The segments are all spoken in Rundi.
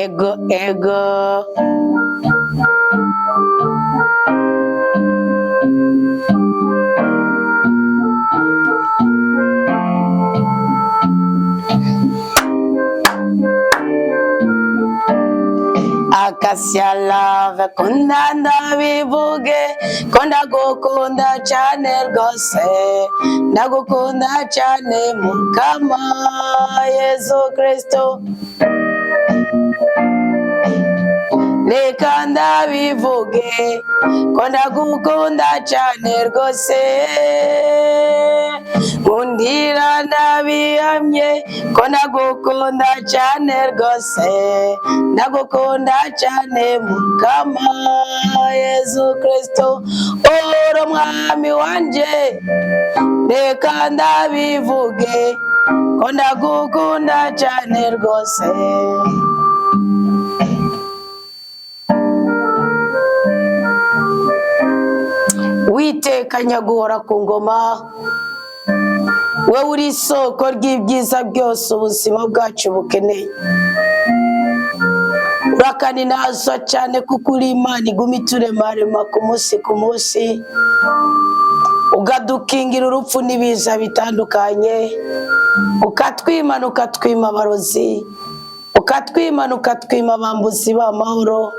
Ego, ego. Acacia Love, kunda ndabivuge ko ndagukunda cyane rwose, ndagukunda cyane Mukama Yesu Kristo. Reka ndabivuge ko ndagukunda cyane rwose, nkundira ndabihamye ko ndagukunda cyane rwose, ndagukunda cyane Mukama Yesu Kristo, uri umwami wanje. Reka ndabivuge ko ndagukunda cyane rwose. Witeka nyaguhora ku ngoma, we uri isoko ry'ibyiza byose ubuzima bwacu bukeneye, urakaninazwa cyane kuko uri Imana iguma ituremarema ku munsi ku munsi, ukadukingira urupfu n'ibiza bitandukanye, ukatwimana ukatwima abarozi, ukatwimana ukatwima abambuzi b'amahoro,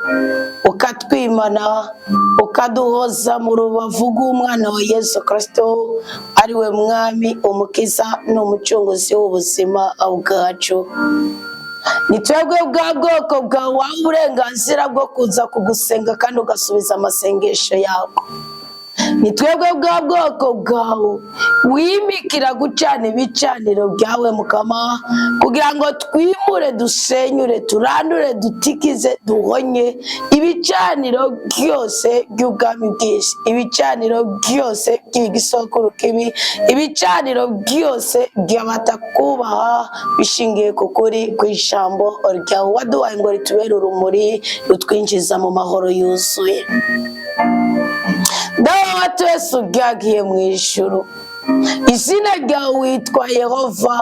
ukatwimana ukaduhoza mu rubavu rw'umwana wa Yesu Kristo, ari we Mwami, Umukiza n'Umucunguzi w'ubuzima bwacu. Ni twebwe bwa bwoko bwawe waha uburenganzira bwo kuza kugusenga kandi ugasubiza amasengesho yawe. Ni twebwe bwa bwoko bwawe wimikira gucana ibicaniro byawe Mukama, kugira ngo twimure, dusenyure, turandure, dutikize, duhonye ibicaniro byose by'ubwami bw'isi, ibicaniro byose by'igisokuru kibi, ibicaniro byose by'abatakubaha bishingiye ku kuri kw'ijambo ryawe waduhaye ngo ritubere urumuri rutwinjiza mu mahoro yuzuye. Dawe wa twese ubyagiye mu ijuru, izina ryawe witwa Yehova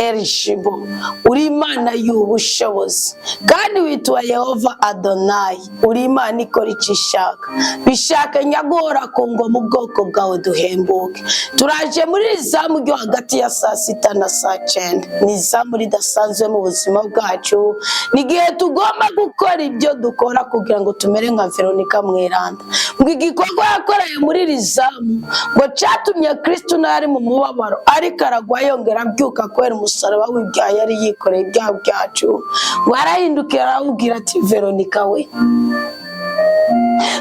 Erishibo, uri Imana y'ubushobozi, kandi witwa Yehova Adonayi, uri Imana ikora icyo ishaka. Bishake nyaguhora ku ngoma ubwoko bwawe duhembuke. Turaje muri iri zamu ryo hagati ya saa sita na saa cyenda, ni izamu ridasanzwe mu buzima bwacu, ni igihe tugomba gukora ibyo dukora kugira ngo tumere nka Veronica Mweranda. Ngo igikorwa yakoreye muri iri zamu ngo cyatumye Kristo n'ari mu mubabaro, ariko aragwa yongera abyuka kubera umusaraba w'ibyaha yari yikoreye ibyaha byacu. Ngo arahindukira arawubwira ati Veronica we,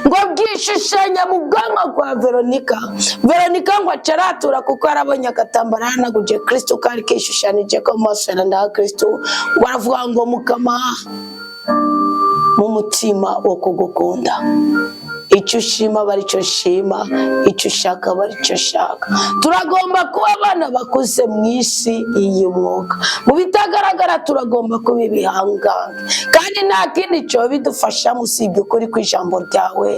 ngo byishushanya mu bwonko bwa Veronica. Veronica ngo acaratura kuko arabonye agatambaro ahanaguje Kristo kari kishushanije ko mu maso ya Kristo. Ngo aravuga ngo Mukama, mu mutima wo kugukunda, icyo ushima aba aricyo nshima, icyo ushaka aba aricyo nshaka. Turagomba kuba abana bakuze mu isi y'umwuka, mu bitagaragara turagomba kuba ibihangange, kandi nta kindi cyo bidufasha usibye ukuri kw'ijambo ryawe.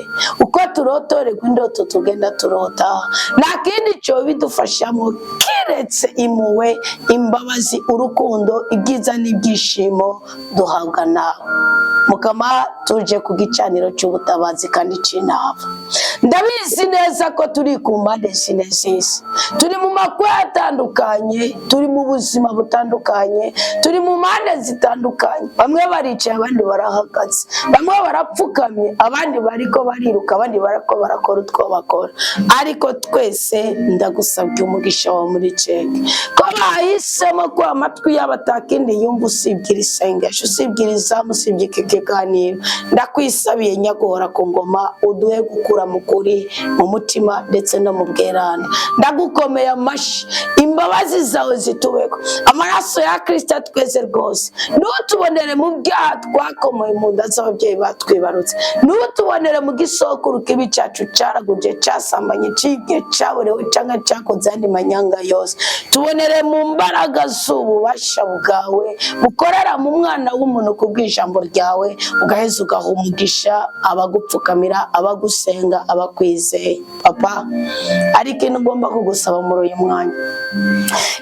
Uko turotorerwa indoto tugenda turota, nta kindi cyo bidufashamo keretse impuhwe, imbabazi, urukundo, ibyiza n'ibyishimo duhabwa nawe Mukama. Tuje ku gicaniro cy'ubutabazi kandi cy'inama. Ndabizi neza ko turi ku mpande zine z'isi, turi mu makwe atandukanye, turi mu buzima butandukanye, turi mu mpande zitandukanye. Bamwe baricaye, abandi barahagaze, bamwe barapfukamye, abandi bariko bariruka, abandi bariko barakora utwo bakora, ariko twese ndagusabye umugisha wa muri ceke ko bahisemo ko amatwi yabo atakindi yumva usibye iri sengesho, usibye iri zamu, usibye iki kiganiro. Ndakwisabiye nyaguhora ku ngoma, uduhe gukura mu kuri, mu mutima ndetse no mu bwerane. Ndagukomeye amashyi, imbabazi zawe zitubeko, amaraso ya Kristo atweze rwose. Ntutubonere mu byaha twakomoye mu nda z'ababyeyi batwibarutse, ntutubonere mu gisokuru kibi cyacu cyaraguje, cyasambanye, cyibye, cyaborewe cyangwa cyakoze andi manyanga yose. Tubonere mu mbaraga z'ububasha bwawe bukorera mu mwana w'umuntu ku bw'ijambo ryawe, ugaheza ugaha umugisha abagupfukamira, abagusenga, abakwizeye. Papa, ariko ikintu ugomba kugusaba muri uyu mwanya,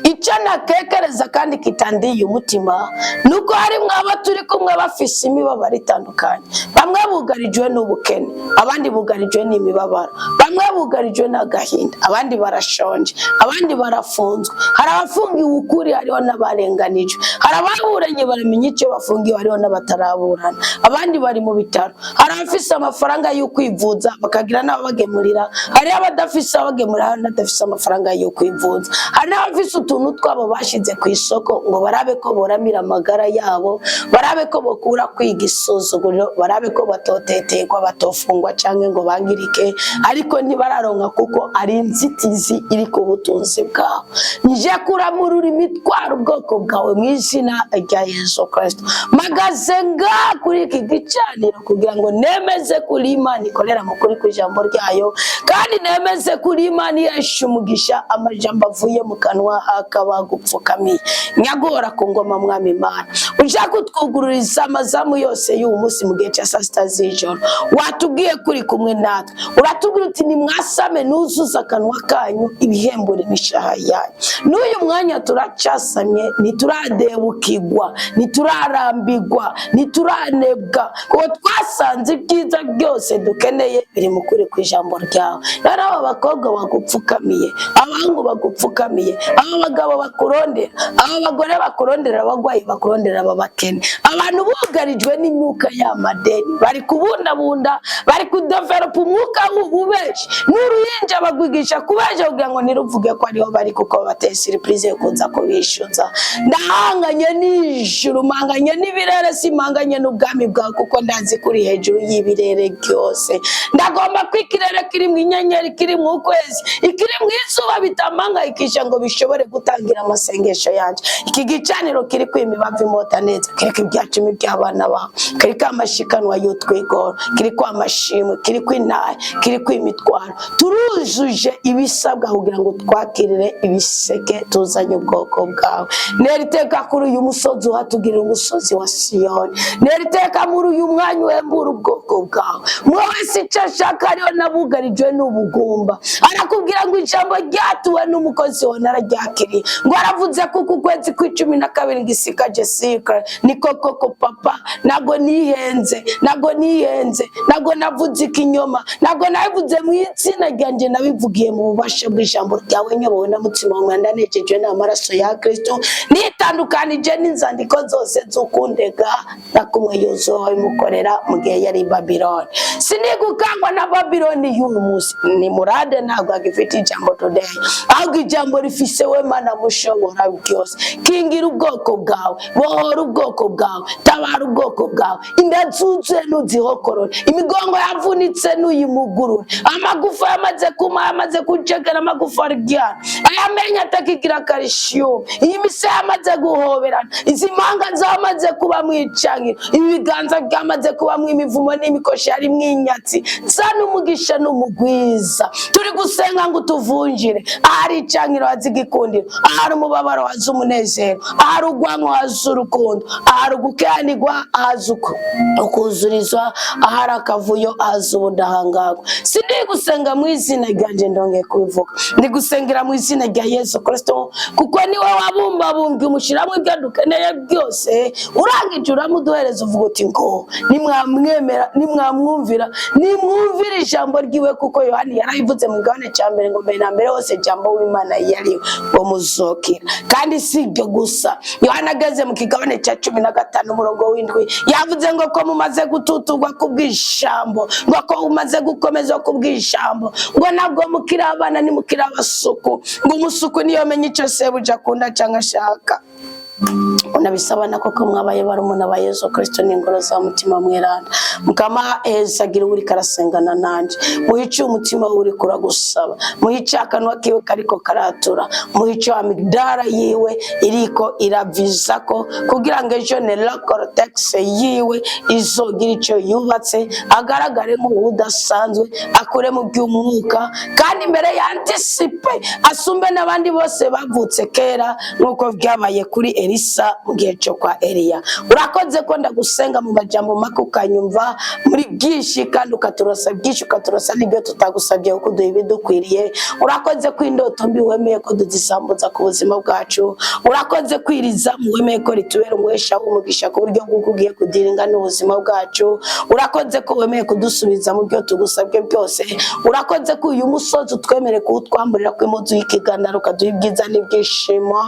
Icyo nakekereza kandi kitandiye umutima ni uko harimwo abo turi kumwe bafise imibabaro itandukanye. Bamwe bugarijwe n'ubukene, abandi bugarijwe n'imibabaro, bamwe bugarijwe n'agahinda, abandi barashonje, abandi barafunzwe. Hari abafungiwe ukuri, hariho n'abarenganijwe. Hari ababuranye baramenya icyo bafungiwe, hariho n'abataraburana. Abandi bari mu bitaro. Hari abafise amafaranga yo kwivuza bakagira n'ababagemurira, hariho abadafise ababagemurira, hari n'abadafise amafaranga yo kwivuza. Hari n'abafise utuntu twabo bashize ku isoko ngo barabe ko boramira amagara yabo, barabe ko bokura kwiga isuzuguriro, barabe ko batoteterwa, batofungwa cyangwa ngo bangirike, ariko ntibararonka kuko ari inzitizi iri ku butunzi bwabo. Nje kuramurura imitwaro ubwoko bwawe mu izina rya Yesu Kristo. Mpagaze nga kuri iki gicaniro kugira ngo nemeze kuri Imana ikorera mu kuri kw'ijambo ryayo, kandi nemeze kuri Imana ihesha umugisha amajambo avuye mu kanwa akaba gupfukamiye. Nyagora ku ngoma, Mwami Imana, uja kutwugururiza amazamu yose y'uyu munsi mu gihe cya saa 6 z'ijoro. Watubwiye kuri kumwe natwe, uratubwira uti: "Nimwasame nuzuze akanwa kanyu ibihembura imishaha yanyu." N'uyu mwanya turacasamye, ntituradebukirwa, ntiturarambirwa, ntituranebwa, kuko twasanze ibyiza byose dukeneye biri mu kuri kw'ijambo ryawe. Rero aba bakobwa bagupfukamiye, abahungu bagupfukamiye, aba bagabo bakurondera, aba bagore bakurondera, abarwayi bakurondera, aba bakene, abantu bugarijwe n'imyuka y'amadeni, bari kubundabunda, bari kudevelopa umwuka w'ububeshi. N'uruhinja bagwigisha kubeja kugira ngo ntiruvuge ko ariho bari, kuko bateye surprise yo kuza kubishyuza. Ndahanganye n'ijuru, mpanganye n'ibirere, simpanganye n'ubwami bwawe, kuko ndazi kuri hejuru y'ibirere byose. Ndagomba ko ikirere kirimo inyenyeri, kirimo ukwezi, ikiri mu izuba bitampangayikisha ngo bishobore gutangira amasengesho yanjye. Iki gicaniro kiri kwimibavu imota neza, kiriko ibyacumi by'abana bawe, kiriko amashikanwa y'utwigoro, kiriko amashimwe, kiriko intahe, kiriko imitwaro. Turujuje ibisabwa kugira ngo twakirire ibiseke tuzanye ubwoko bwawe. Nera iteka kuri uyu musozi, uhatugirira umusozi wa Siyoni. Nera iteka muri uyu mwanya, uhembura ubwoko bwawe. Mwe wese icyo ashaka, hariho n'abugarijwe n'ubugumba. Arakubwira ngo ijambo ryatuwe n'umukozi wawe nararyakiriye, ngo aravuze kuko ukwezi kw'12 ngo isikaje sikare. Niko koko papa, ntabwo nihenze, ntabwo nihenze, ntabwo navuze ikinyoma, ntabwo nabivuze mu izina ryanjye, nabivugiye mu bubasha bw'ijambo ryawe, nyobowe na Mutima wawe. Ndanejejwe n'amaraso ya Kristo, nitandukanije n'inzandiko zose z'ukundega na kumwe Yozuwe wabimukorera mu gihe yari i Babiloni. Sinigukangwa na Babiloni y'uyu munsi. Ni murade ntabwo agifite ijambo today, ahubwo ijambo rifise we Mana mushobora byose. Kingira ubwoko bwawe, bohora ubwoko bwawe, tabara ubwoko bwawe. Inda zuzuye nuzihokorore, imigongo yavunitse nuyimugurure, amagufa yamaze kuma, yamaze kucegera, amagufa aryana, aya menyo atakigira calcium, iyi misaya yamaze guhoberana, izi mpanga zamaze kuba mwicangiro, ibi biganza byamaze kuba imivumo n'imikoshi harimwo inyatsi. Nsa n'umugisha n'umugwiza. Turi gusenga ngo utuvunjire. Ahari icangiro haza igikundiro, ahari umubabaro haza umunezero, ahari urwango haza urukundo, ahari ugukehanirwa haza ukuzurizwa, ahari akavuyo haza ubudahangarwa. Sindi gusenga mu izina ryanjye, ndongeye kubivuga, ndi gusengera mu izina rya Yesu Kristo, kuko niwe wabumbabumbye umushyiramo ibyo dukeneye byose. Urangije uramuduhereza, uvuga uti ngo nimwamwemera, nimwamwumvira, nimwumvira ijambo ryiwe, kuko Yohani yarabivuze mu gabane cya mbere ngo mbere na mbere hose jambo w'Imana yariwe, ngo muzokira. Kandi si ibyo gusa, Yohani ageze mu kigabane cya 15 umurongo w'7 yavuze ngo ko mumaze gututurwa kubw'ijambo, ngo ko umaze gukomezwa kubw'ijambo, ngo ntabwo mukiri abana, nimukiri abasuku, ngo umusuku niyo menya icyo sebuja akunda cyangwa ashaka. Unabisabana koko mwabaye barumuna ba Yesu Kristo n'ingoro za Mutima Mweranda. Mukama agira uri karasengana nanje, muhice umutima we uri kuragusaba, muhice akanwa kiwe kariko karatura, muhice amygdala yiwe iriko iravizako, kugira ngo ejo neocortex yiwe izogira ico yubatse, agaragare nk'uwudasanzwe, akure mu by'umwuka, kandi imbere ya anticipe asumbe n'abandi bose bavutse kera, nk'uko byabaye kuri Eliya. Elisa, mu gihe cyo kwa Eliya. Urakoze ko ndagusenga mu majambo make ukanyumva muri byinshi, kandi ukaturosa byinshi, ukaturosa n'ibyo tutagusabye, kuko uduha ibidukwiriye. Urakoze ko indoto mbi wemeye ko tuzisambuza ku buzima bwacu. Urakoze kwiriza wemeye ko ritubera umuhesha w'umugisha ku buryo bw'uko ugiye kudiringa n'ubuzima bwacu. Urakoze ko wemeye kudusubiza mu byo tugusabye byose. Urakoze ko uyu musozi utwemere kuwutwamburira ko impuzu y'ikiganiro, ukaduha ibyiza n'ibyishimo.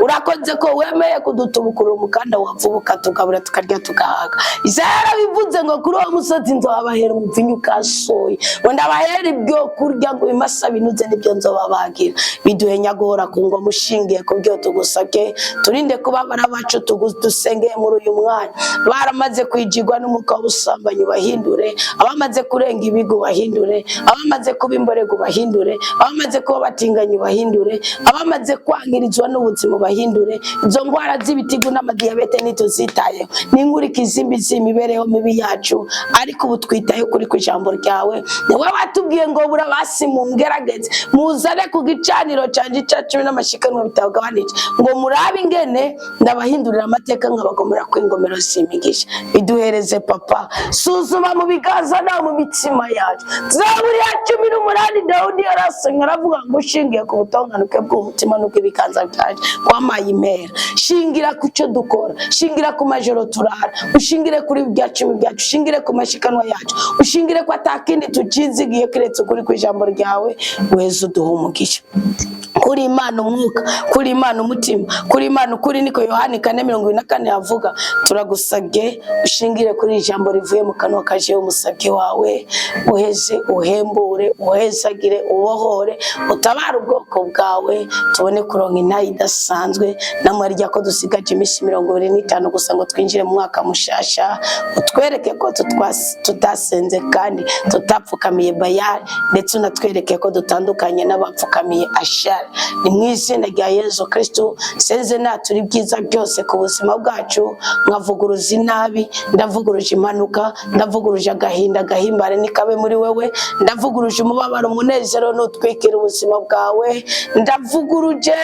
Urakoze ko wemeye kudutubukurura umukanda wavuba, ukatugabura, tukarya, tugahaga. Isaya yarabivuze ngo kuri uwo musozi nzobabahera umuvinyu ukasuye, ngo ndabahera ibyo kurya, ngo ibimasa binuze nibyo nzobabagira. Biduhe nyaguhora ku ngoma ushingiye ku byo tugusabye. Turinde kubabara bacu dusengeye muri uyu mwanya, baramaze kwijigwa n'umwuka w'ubusambanyi bahindure, abamaze kurenga ibigo bahindure, abamaze kuba imborego bahindure, abamaze kuba batinganyi bahindure, abamaze kwangirizwa n'ubuzima bahindure. Izo ndwara z'ibitigu n'amadiyabete ntituzitayeho, n'inkurikizi mbi z'imibereho mibi yacu, ariko ubu twitaye kuri ku ijambo ryawe. Ni wowe watubwiye ngo bura basi mungerageze, muzane ku gicaniro canje ica cumi n'amashikanwa bitagabanije, ngo murabe ingene ndabahindurira amateka, nkabagomera ku ingomero z'imigisha. Biduhereze, Papa. Suzuma mu biganza no mu mitima yacu. Zaburi ya 18, Dawudi yarasomye aravuga ngo ushingiye ku butonganuke bw'umutima n'ubw'ibiganza byanje kwamaye impera. Shingira ku cyo dukora, shingira ku majoro turara, ushingire kuri bya cumi byacu, ushingire ku mashikanwa yacu, ushingire ko atakindi tukizigiye keretse ukuri ku ijambo ryawe. Weza uduha umugisha. Kuri Imana umwuka, kuri Imana umutima, kuri Imana ukuri, niko Yohani 4:24 yavuga. Turagusabye ushingire kuri iri jambo rivuye mu kanwa kaje umusabye wawe, uheze uhembure, uhezagire, ubohore, utabare ubwoko bwawe, tubone kuronka intayi idasanzwe. Namwe ko dusigaje iminsi 25 gusa ngo twinjire mu mwaka mushasha, utwereke ko tutasenze kandi tutapfukamiye Bayali, ndetse unatwereke ko dutandukanye n'abapfukamiye Ashari. Ni mu izina rya Yezu Kristo senze natura ibyiza byose ku buzima bwacu, nkavuguruza inabi, ndavuguruje impanuka, ndavuguruje agahinda, agahimbare nikabe muri wewe, ndavuguruje umubabaro, umunezero nutwikira ubuzima bwawe, ndavuguruje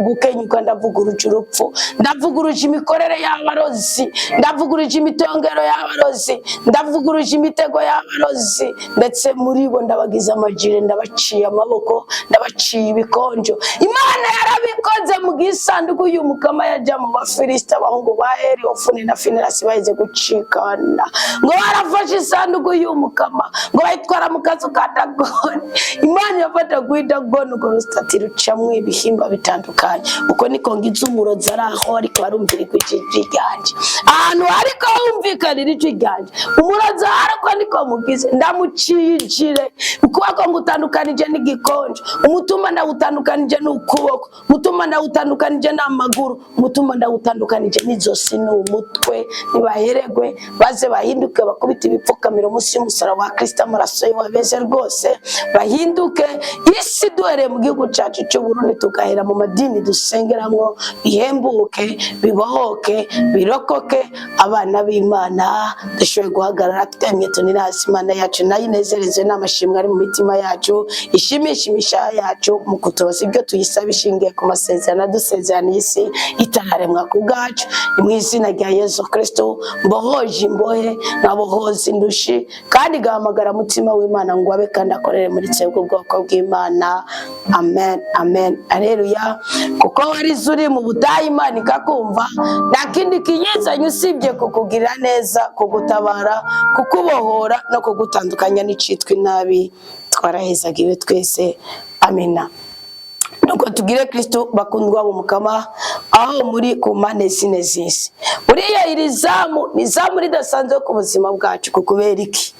gukenyuka, ndavuguruje urupfu, ndavuguruje imikorere y'abarozi, ndavuguruje imitongero y'abarozi, ndavuguruje imitego y'abarozi, ndetse muri bo ndabagize amajire, ndabaciye amaboko, ndabaciye ibikonjo. Imana yarabikoze mu gisanduku y'Umukama yajya mu Bafilisita, abahungu ba Eri, Ofuni na Finehasi, baheze gucikana, ngo barafashe isanduku y'Umukama ngo bayitwara mu kazu ka Dagoni. Imana yafata kuri Dagoni, urwo rusitati rucamwo ibihimba bitandukanye. Uko niko ngize umurozi ari aho ariko arumvirirwa ijwi ryanjye, ahantu ariko humvikanira ijwi ryanjye, umurozi ariko niko mugize, ndamuciye ijire, ukuboko ngutandukanije n'igikonjo, umutima ndawutandukanije n'ukuboko, umutima ndawutandukanije n'amaguru, umutima ndawutandukanije n'izosi n'umutwe. Nibaheregwe baze bahinduke, bakubite ibipfukamiro munsi y'umusaraba wa Kristo, amaraso ye wabeze rwose, bahinduke. Isi duhereye mu gihugu cyacu cy'u Burundi, tugahera mu madini dusengeramo, bihembuke, bibohoke, birokoke. Abana b'Imana dushoboye guhagarara twemye, tunirasi Imana yacu, nayo inezereze n'amashimwe ari mu mitima yacu, ishimisha imishaha yacu mu kuturosa ibyo tuyisaba ishingiye ku masezerano dusezeraniye isi itararemwa ku bwacu. Ni mu izina rya Yesu Kristo mbohoje imbohe, nkabohoza indushi, kandi gahamagara mutima w'Imana ngo abe kandi akorere muri twebwe ubwoko bw'Imana. Amen, amen, aleluya. Kuko warize uri mu butayu, Imana ikakumva, nta kindi kinyizanye usibye kukugirira neza, kugutabara, kukubohora no kugutandukanya n'icitwa inabi. Twarahezaga iwe twese. Amina. Nuko tugire Kristo, bakundwa b'Umukama, aho muri ku mpande zine z'isi. Buriya iri zamu ni izamu ridasanzwe ku buzima bwacu. Kubera iki?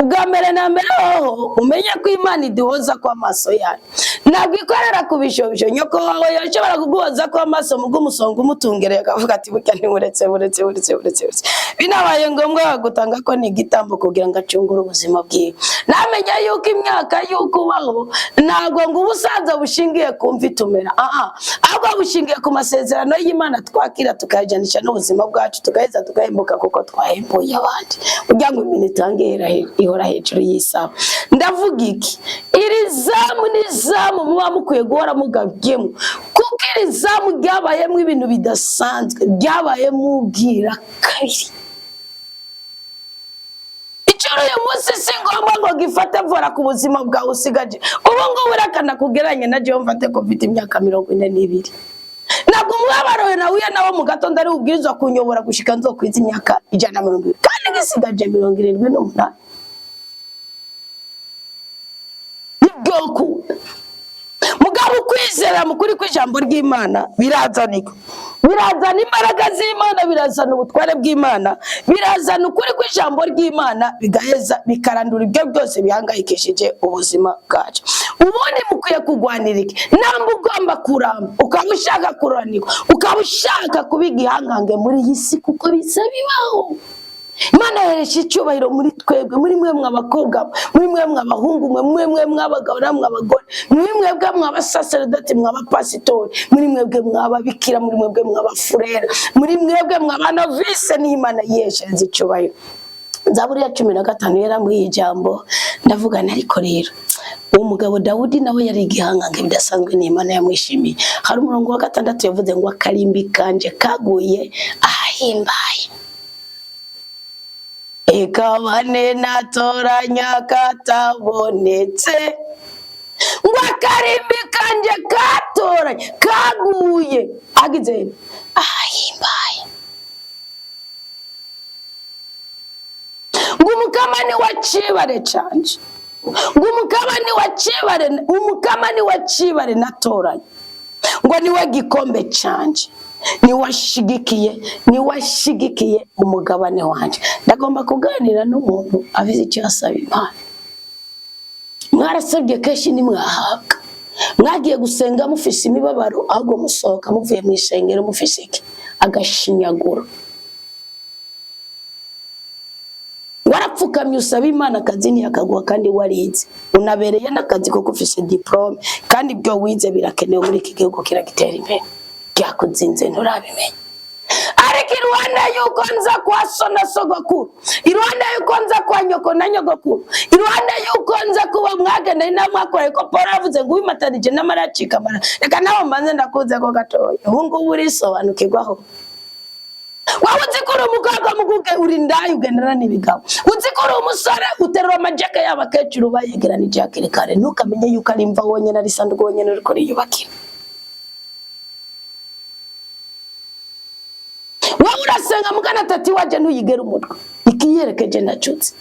Ubwa mbere na mbere hoho, umenye ko Imana iduhoza ko amaso yayo, ntabwo ikorera ku bishobisho. Nyoko wawe yashobora kuguhoza ko amaso mu bw'umusonga umutungereye, akavuga ati burya ntiburetse, buretse, buretse, buretse, buretse, binabaye ngombwa bagutanga ko ni igitambo kugira ngo acungure ubuzima bwiwe. Namenya yuko imyaka y'uko ubaho ntabwo ngo ubusaza bushingiye ku mvi tumera, aha, ahubwo bushingiye ku masezerano y'Imana twakira, tukayajanisha n'ubuzima bwacu, tugaheza tugahembuka kuko twahembuye abandi, kugira ngo iminota itange ihora hejuru y'isaha. Ndavuga iki? Iri zamu ni izamu. zamu muba mukwiye guhora mugabyemo, kuko iri zamu ryabayemo ibintu bidasanzwe, ryabayemo ubwira kabiri. Icyo uyu munsi si ngombwa ngo gifate vora ku buzima bwawe usigaje ubu ngubu. Urakana kugereranya na jewe mfate ko mfite imyaka 42, ntabwo umubabaro nahuye nawo mu gatondo ari ubwirizwa kunyobora gushika nzokwiza imyaka 120 kandi ngisigaje 78. Ntibyokunda. Mugabo ukwizera mu kuri kw'ijambo ry'Imana birazanika, birazana imbaraga z'Imana, birazana ubutware bw'Imana, birazana ukuri kw'ijambo ry'Imana, bigaheza bikarandura ibyo byose bihangayikishije ubuzima bwacu. Ubundi mukwiye kurwanira iki? Namba ugomba kuramba, ukaba ushaka kuranirwa, ukaba ushaka kuba igihangange muri iyi si, kuko biza bibaho. Imana yeresha icyubahiro muri twebwe, muri mwe mw'abakobwa, muri mwe mw'abahungu, mwe mwe mwe mw'abagabo namwe abagore, muri mwebwe mw'abasaseredoti, mw'abapasitori, muri mwebwe mw'ababikira, muri mwebwe mw'abafurera, muri mwebwe mw'abanovise, niho Imana yiheshereza icyubahiro. Zaburi ya 15 yarambwiye ijambo, ndavugana. Ariko rero uwo mugabo Dawudi nawe yari igihangange bidasanzwe, ni Imana yamwishimiye. Hari umurongo wa 6 yavuze ngo: "Akarimbi kanje kaguye ahahimbaye, ikabane natoranya katabonetse." Ngo akarimbi kanje katoranye kaguye agize ahahimbaye. Ngo umukama ni wa cibare canje, ngo umukama ni wa cibare, umukama ni wa cibare natoranye, ngo niwe gikombe canje, niwe ashigikiye, niwe ashigikiye umugabane wanje. Ndagomba kuganira n'umuntu abizi icyo asaba Imana. Mwarasabye kenshi ntimwahabwa, mwagiye gusenga mufise imibabaro, ahubwo musohoka muvuye mu isengero mufise iki? Agashinyaguro. Warapfukamye usaba Imana akazi ntiyakaguha, kandi warize, unabereye n'akazi kuko ufise diplome, kandi ibyo wize birakenewe muri iki gihugu, kiragitera imbere. Byakuzinze nturabimenya. Ariko iruhande yuko nza kwa so na sogokuru, iruhande yuko nza kwa nyoko na nyogokuru, iruhande yuko nza kuba mwagendanye namwakoreye, ko Paul yavuze ngo uwimatanije n'amara acika amara. Reka nawe mbanze ndakuze ko gatoya. Ubu ngubu urisobanukirwaho. Wowe uzi ko uri umukobwa muguge, uri indaya ugendana n'ibigabo, uzi ko uri umusore uterura amajeke y'abakecuru bayegeranije hakiri kare, ntukamenye yuko ari imva wonyine, ari isanduku wonyine uriko uriyubakira. Wowe urasenga mugana tati waje ntuyigere umutwe ikiyerekeje ndacutse.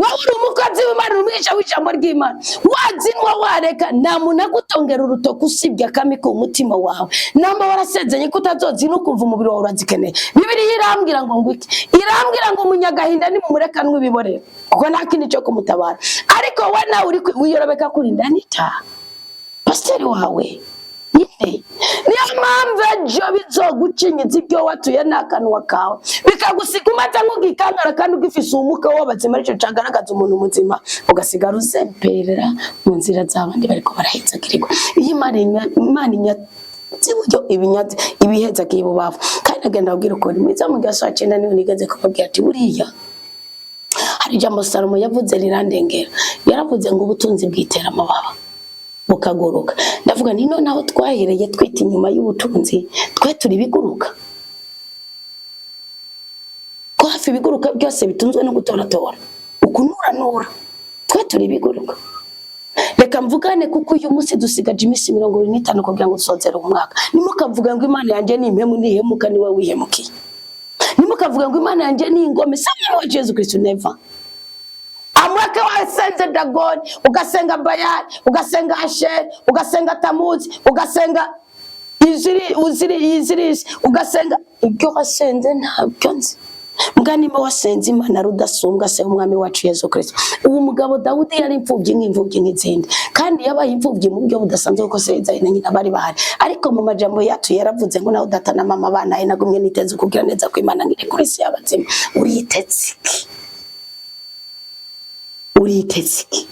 Wowe uri umukozi w'Imana, uri umwigisha w'ijambo ry'Imana, wazinwa wareka, nta muntu agutongera urutoki usibye akami ku mutima wawe. Namba warasezanye ko utazozina, ukumva umubiri wawe urazikeneye. Bibiliya irambwira ngo ngwiki, irambwira ngo umunyagahinda nimumurekanwe ibiborera, kuko nta kindi cyo kumutabara. Ariko we nawe uri wiyorobeka kurinda n'itaha pasiteri wawe nyine. Niyo mpamvu ejo bizogucinyiza ibyo watuye n'akanwa kawe, bikagusiga umaze nk'ugikangara kandi ugifise ubumuga w'abazima, aricyo cagaragaza umuntu muzima, ugasigara uzemperera mu nzira z'abandi bariko barahezagirirwa. Iyo Imana inyatse iburyo, ibinyaze ibihezagiye ibubafu. Kandi agenda ababwira ukuntu mwiza mu gihe saa 9 niho nigeze kubabwira ati buriya hari ijambo Salomo yavuze rirandengera. Yaravuze ngo ubutunzi bwitera amababa bukaguruka. Ndavuga nti none aho twahereye twita inyuma y'ubutunzi, twe turi ibiguruka, ko hafi ibiguruka byose bitunzwe no gutoratora ukunuranura, twe turi ibiguruka. Reka mvugane, kuko uyu munsi dusigaje iminsi 75 kugira ngo dusozere umwaka. Ntimukavuga ngo Imana yanjye ni impemu, ntihemuka, niwe wihemukiye. Ntimukavuga ngo Imana yanjye ni ingome, si umwami wa Yesu Kristo, never. Amweke wasenze Dagoni, ugasenga Bayali, ugasenga Asheri, ugasenga Tamuzi, ugasenga iziri uziri izirisi, ugasenga ibyo wasenze ntabyo nzi. Mbwa nimba wasenze Imana rudasumbwa se umwami wacu Yesu Kristo. Uwo mugabo Dawudi yari imfubyi nk'imfubyi nk'izindi, kandi yabaye imfubyi mu buryo budasanzwe, kuko se na nyina bari bahari. Ariko mu majambo yacu yaravuze ngo nawe data na mama banaye, nagumye niteze kugira neza ko Imana ngiri kuri isi y'abazima. Uriteze iki? Uriteze iki?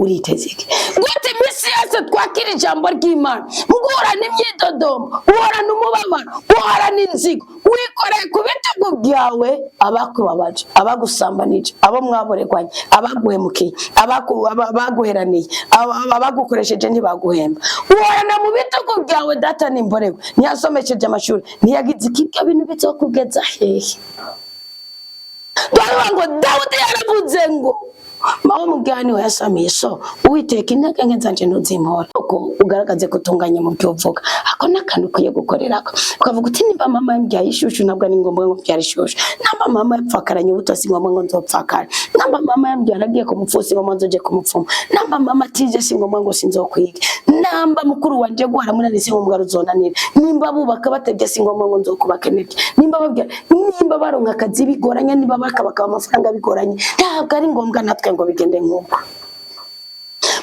Uriteze iki? Gute iminsi yose twakira ijambo ry'Imana, muguhorana imyidodombo, uhorana umubabaro, uhorana inzigo, wikoreye ku bitugu byawe abakubabaje, abagusambanije, abo mwaboregwanye, abaguhemukiye, abaguheraniye, abagukoresheje ntibaguhemba, uhorana mu bitugu byawe data nimborewe, ntiyasomesheje amashuri, ntiyagize iki. Ibyo bintu bizokugeza hehe? Turavuga ngo Dawudi yaravuze ngo mawe mubwira we yasamiye so Uwiteka, intege nke zanje ntuzimpora, kuko ugaragaze ko utunganye mu byo uvuga. Ako ni akantu ukwiye gukorerako, ukavuga uti: "Nimba mama yambyaye ishushu, ntabwo ari ngombwa ngo mbyare ishushu. Namba mama yapfakaranye ubuto, si ngombwa ngo nzopfakara. Namba mama yambyara agiye ku mupfumu, si ngombwa nzoje ku mupfumu. Namba mama atije, si ngombwa ngo sinzokwige. Namba mukuru wanje guhara munani, si ngombwa ruzonanira. Nimba bubaka batebye, si ngombwa ngo nzokubake ntebye. Nimba babwira, nimba baronka akazi bigoranye, niba bakabaka amafaranga bigoranye, ntabwo ari ngombwa natwe ngo bigende nk'uko."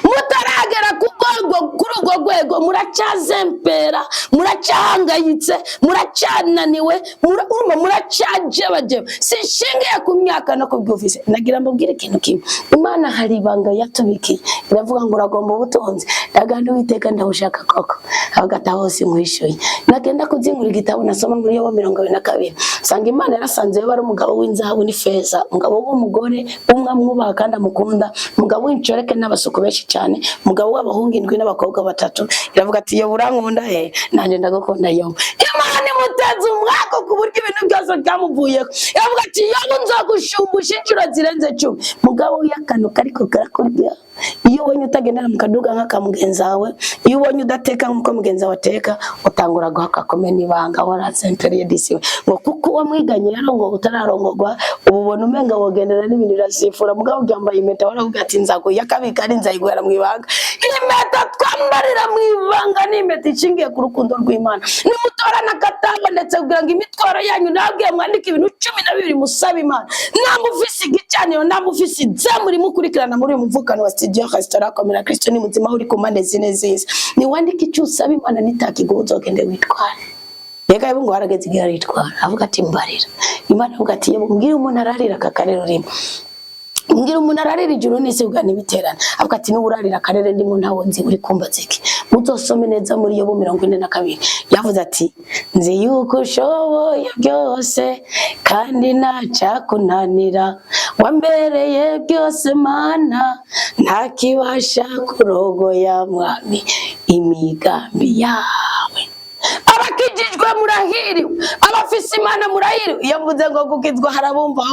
Mutaragera ku rwego, kuri urwo rwego, muracyazempera, muracyahangayitse, muracyananiwe, urumva muracyajebajeba. Sinshingiye ku myaka no ku bw'ufise. Nagira mbabwire ikintu kimwe: Imana hari ibanga yatubikiye. Iravuga ngo uragomba ubutunzi. Ndagana Uwiteka, ndawushaka koko. Hagati aho hose nkwishyuye, nagenda kuzingura igitabo, nasoma muri Yobo 22, nsanga Imana yarasanze yoba ari umugabo w'inzahabu n'ifeza, umugabo w'umugore umwe amwubaha kandi amukunda, umugabo w'inshoreke n'abasuku benshi cyane, umugabo w'abahungu indwi n'abakobwa batatu. Iravuga ati: "Yoba urankunda he, nanjye ndagukunda." Yoba Imana imuteze umwaka ku buryo ibintu byose byamuvuyeho. Iravuga ati: "Yoba, nzagushumbusha inshuro zirenze 10." Mugabo w'akantu kariko karakurya, iyo ubonye utagendera mu kaduga nk'aka mugenzi wawe, iyo ubonye udateka nk'uko mugenzi wawe ateka, utangura guhaka kumena ibanga warazempereye disiwe, ngo kuko uwo mwiganye yarongowe utararongorwa, ubu ubona umenga wogendera n'ibintu birasifura. Mugabo byambaye impeta, waravuga ati: "Nzaguye akabika ari nzayiguhera mu ibanga." Impeta twambarira mu ibanga ni impeta ishingiye ku rukundo rw'Imana. Nimutorana akatabonetse kugira ngo imitwaro yanyu, nabwiye mwandike ibintu 12 musaba Imana. Namba ufise igicaniro, namba ufise izamu mukurikirana muri uyu muvukano wa studio restaurant Komera Kristo ni muzima, uri ku mpande zine z'isi, niwandike icyo usaba Imana. Nitakiguha, uzogende witware. Yega ngo harageze igihe aritwara, avuga ati: "Mbarira." Imana avuga ati: "Yewe, mbwira umuntu ararira aka karere urimo, mbwira umuntu ararira ijuru n'isi ubwa ntibiterane." Avuga ati: "N'ubu urarira akarere ndimo, ntawo nzi, uri kumbaza iki?" Muzosome neza muri Yobu 42. Yavuze ati: "Nzi yuko ushoboye byose kandi ntacyakunanira, wambereye byose Mana, ntakibasha kurogoya Mwami imigambi yawe." Abakijijwe murahiriwe, abafise Imana murahiriwe. Iyo mvuze ngo gukizwa, harabumva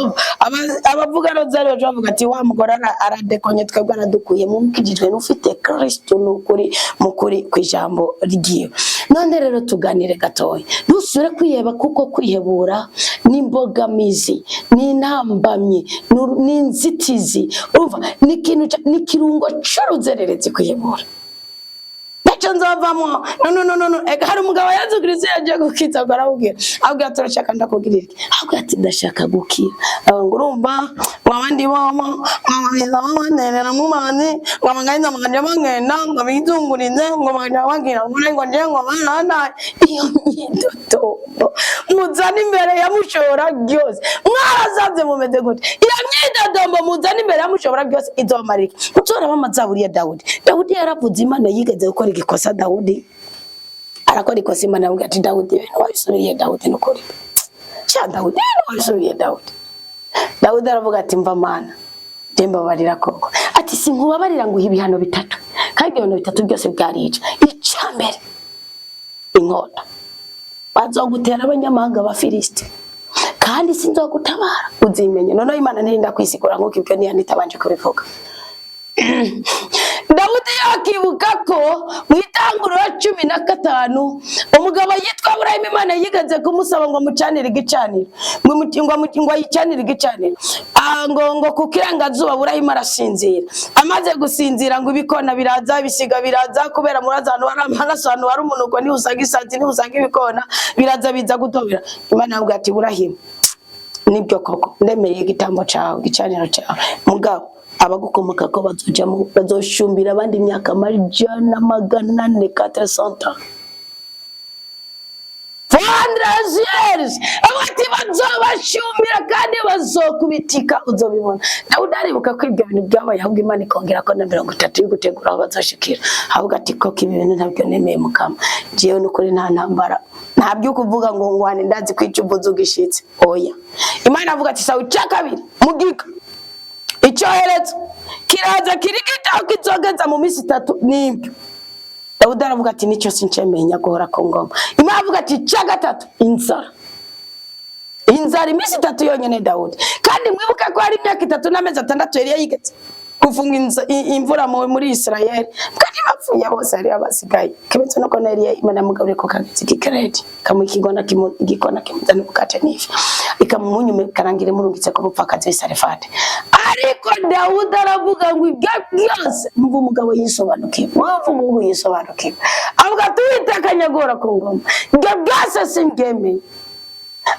abavuga rozari baca bavuga ati: "Wa mugore aradekonye, twebwe aradukuye mu mukijijwe n'ufite Kristo n'ukuri mu kuri kw'ijambo ryiwe." None rero tuganire gatoya. Ntusubire kwiheba, kuko kwihebura n'imbogamizi, n'intambamyi, n'inzitizi. Urumva ni ikintu ni ikirungo c'uruzererezi kwihebura. Ntacyo nzovamo, no, no, no, no, no. Ega hari umugabo Yesu Kristo yagiye gukiza, ngo aramubwira, abwira: "Turashaka ndakubwira iki?" Abwira ati: "Ndashaka gukira." Avuga ngo: "Urumva ngo abandi bobo ngo baza babaterera mu mazi, ngo bagahita bakajya bagenda ngo bizungurize, ngo bakajya bagira ngo ngo nje ngo barana." Iyo myidodombo muzana imbere ya Mushobora byose, mwarasanze mumeze gute? Iyo myidodombo muzana imbere ya Mushobora byose izomarika. Uzoraba amazaburi ya Dawudi. Dawudi yaravuze, Imana yigeze gukora igikosa, Dawudi arakora ikosa, Imana aramubwira ati: "Dawudi, ibintu wabisubiriye. Dawudi, nukuri sha, Dawudi, ibintu wabisubiriye." Dawudi, Dawudi aravuga ati: "Mva Mana, je mbabarira koko." Ati: "Sinkubabarira nguha ibihano bitatu." Kandi ibihano bitatu byose byarica. Icya mbere, inkota bazogutera abanyamahanga, Abafilisiti, kandi sinzogutabara, uzimenye. Noneho Imana ntirinda kwisigura nk'uko ibyo ntiyanitabanje kubivuga. Dawudi yakibuka ko mu Itanguriro 15, umugabo yitwa Aburahimu, Imana yigeze kumusaba ngo amucanire igicaniro, ngo ayicanire igicaniro. Ngo ku kirengazuba Aburahimu arasinzira. Amaze gusinzira, ngo ibikona biraza, ibisiga biraza, kubera muraza ahantu hari amaraso, ahantu hari umunuko niho usanga isazi, niho usanga ibikona biraza, biza gutobera. Imana yamubwira ati: "Burahimu, nibyo koko ndemeye igitambo cyawe, igicaniro cyawe, mugabo abagukomoka ko bazojamo bazoshumbira abandi imyaka 400, 400." Voilà! Andrazieres avuga ati bazobashumira kandi bazokubitika, uzobibona. Dawudi aribuka ko ibyo bintu byabaye, ahubwo Imana ikongera ko na 30 yo gutegura aho bazoshikira. Avuga ati koko ibi bintu ntabyo nemeye, Mukama, jewe n'ukuri nta ntambara, nta byo kuvuga ngo ngwane, ndazi ko icyo uvuze ugishitse. Oya. Imana avuga ati sawa, icya kabiri, mugiga icyoherezo kiraza kirigita aho kizogeza mu minsi 3. Nibyo Dawudi aravuga ati nicyo sincemeye nyaguhora ku ngoma. Imana avuga ati icya gatatu, inzara, inzara iminsi 3 yonyine. Dawudi, kandi mwibuke ko hari imyaka 3 n'amezi 6 yari yigeze gufunga imvura muri Isirayeli, kandi bapfuye bose, hari abasigaye kibetse nuko na Eliya Imana yamugaburiye ku kagezi k'ikereti, kamuha ikigona igikona kimuzana umukate n'ifi, ikamunyuma ikarangira imurungitse ku mupfakazi w'i Sarefati. Ariko Dawudi aravuga ngo ibyo byose, mva umugabo yisobanukiwe, mwumva umuhungu yisobanukiwe, avuga ati Uwiteka nyagora ku ngoma, ibyo byose simbyemeye,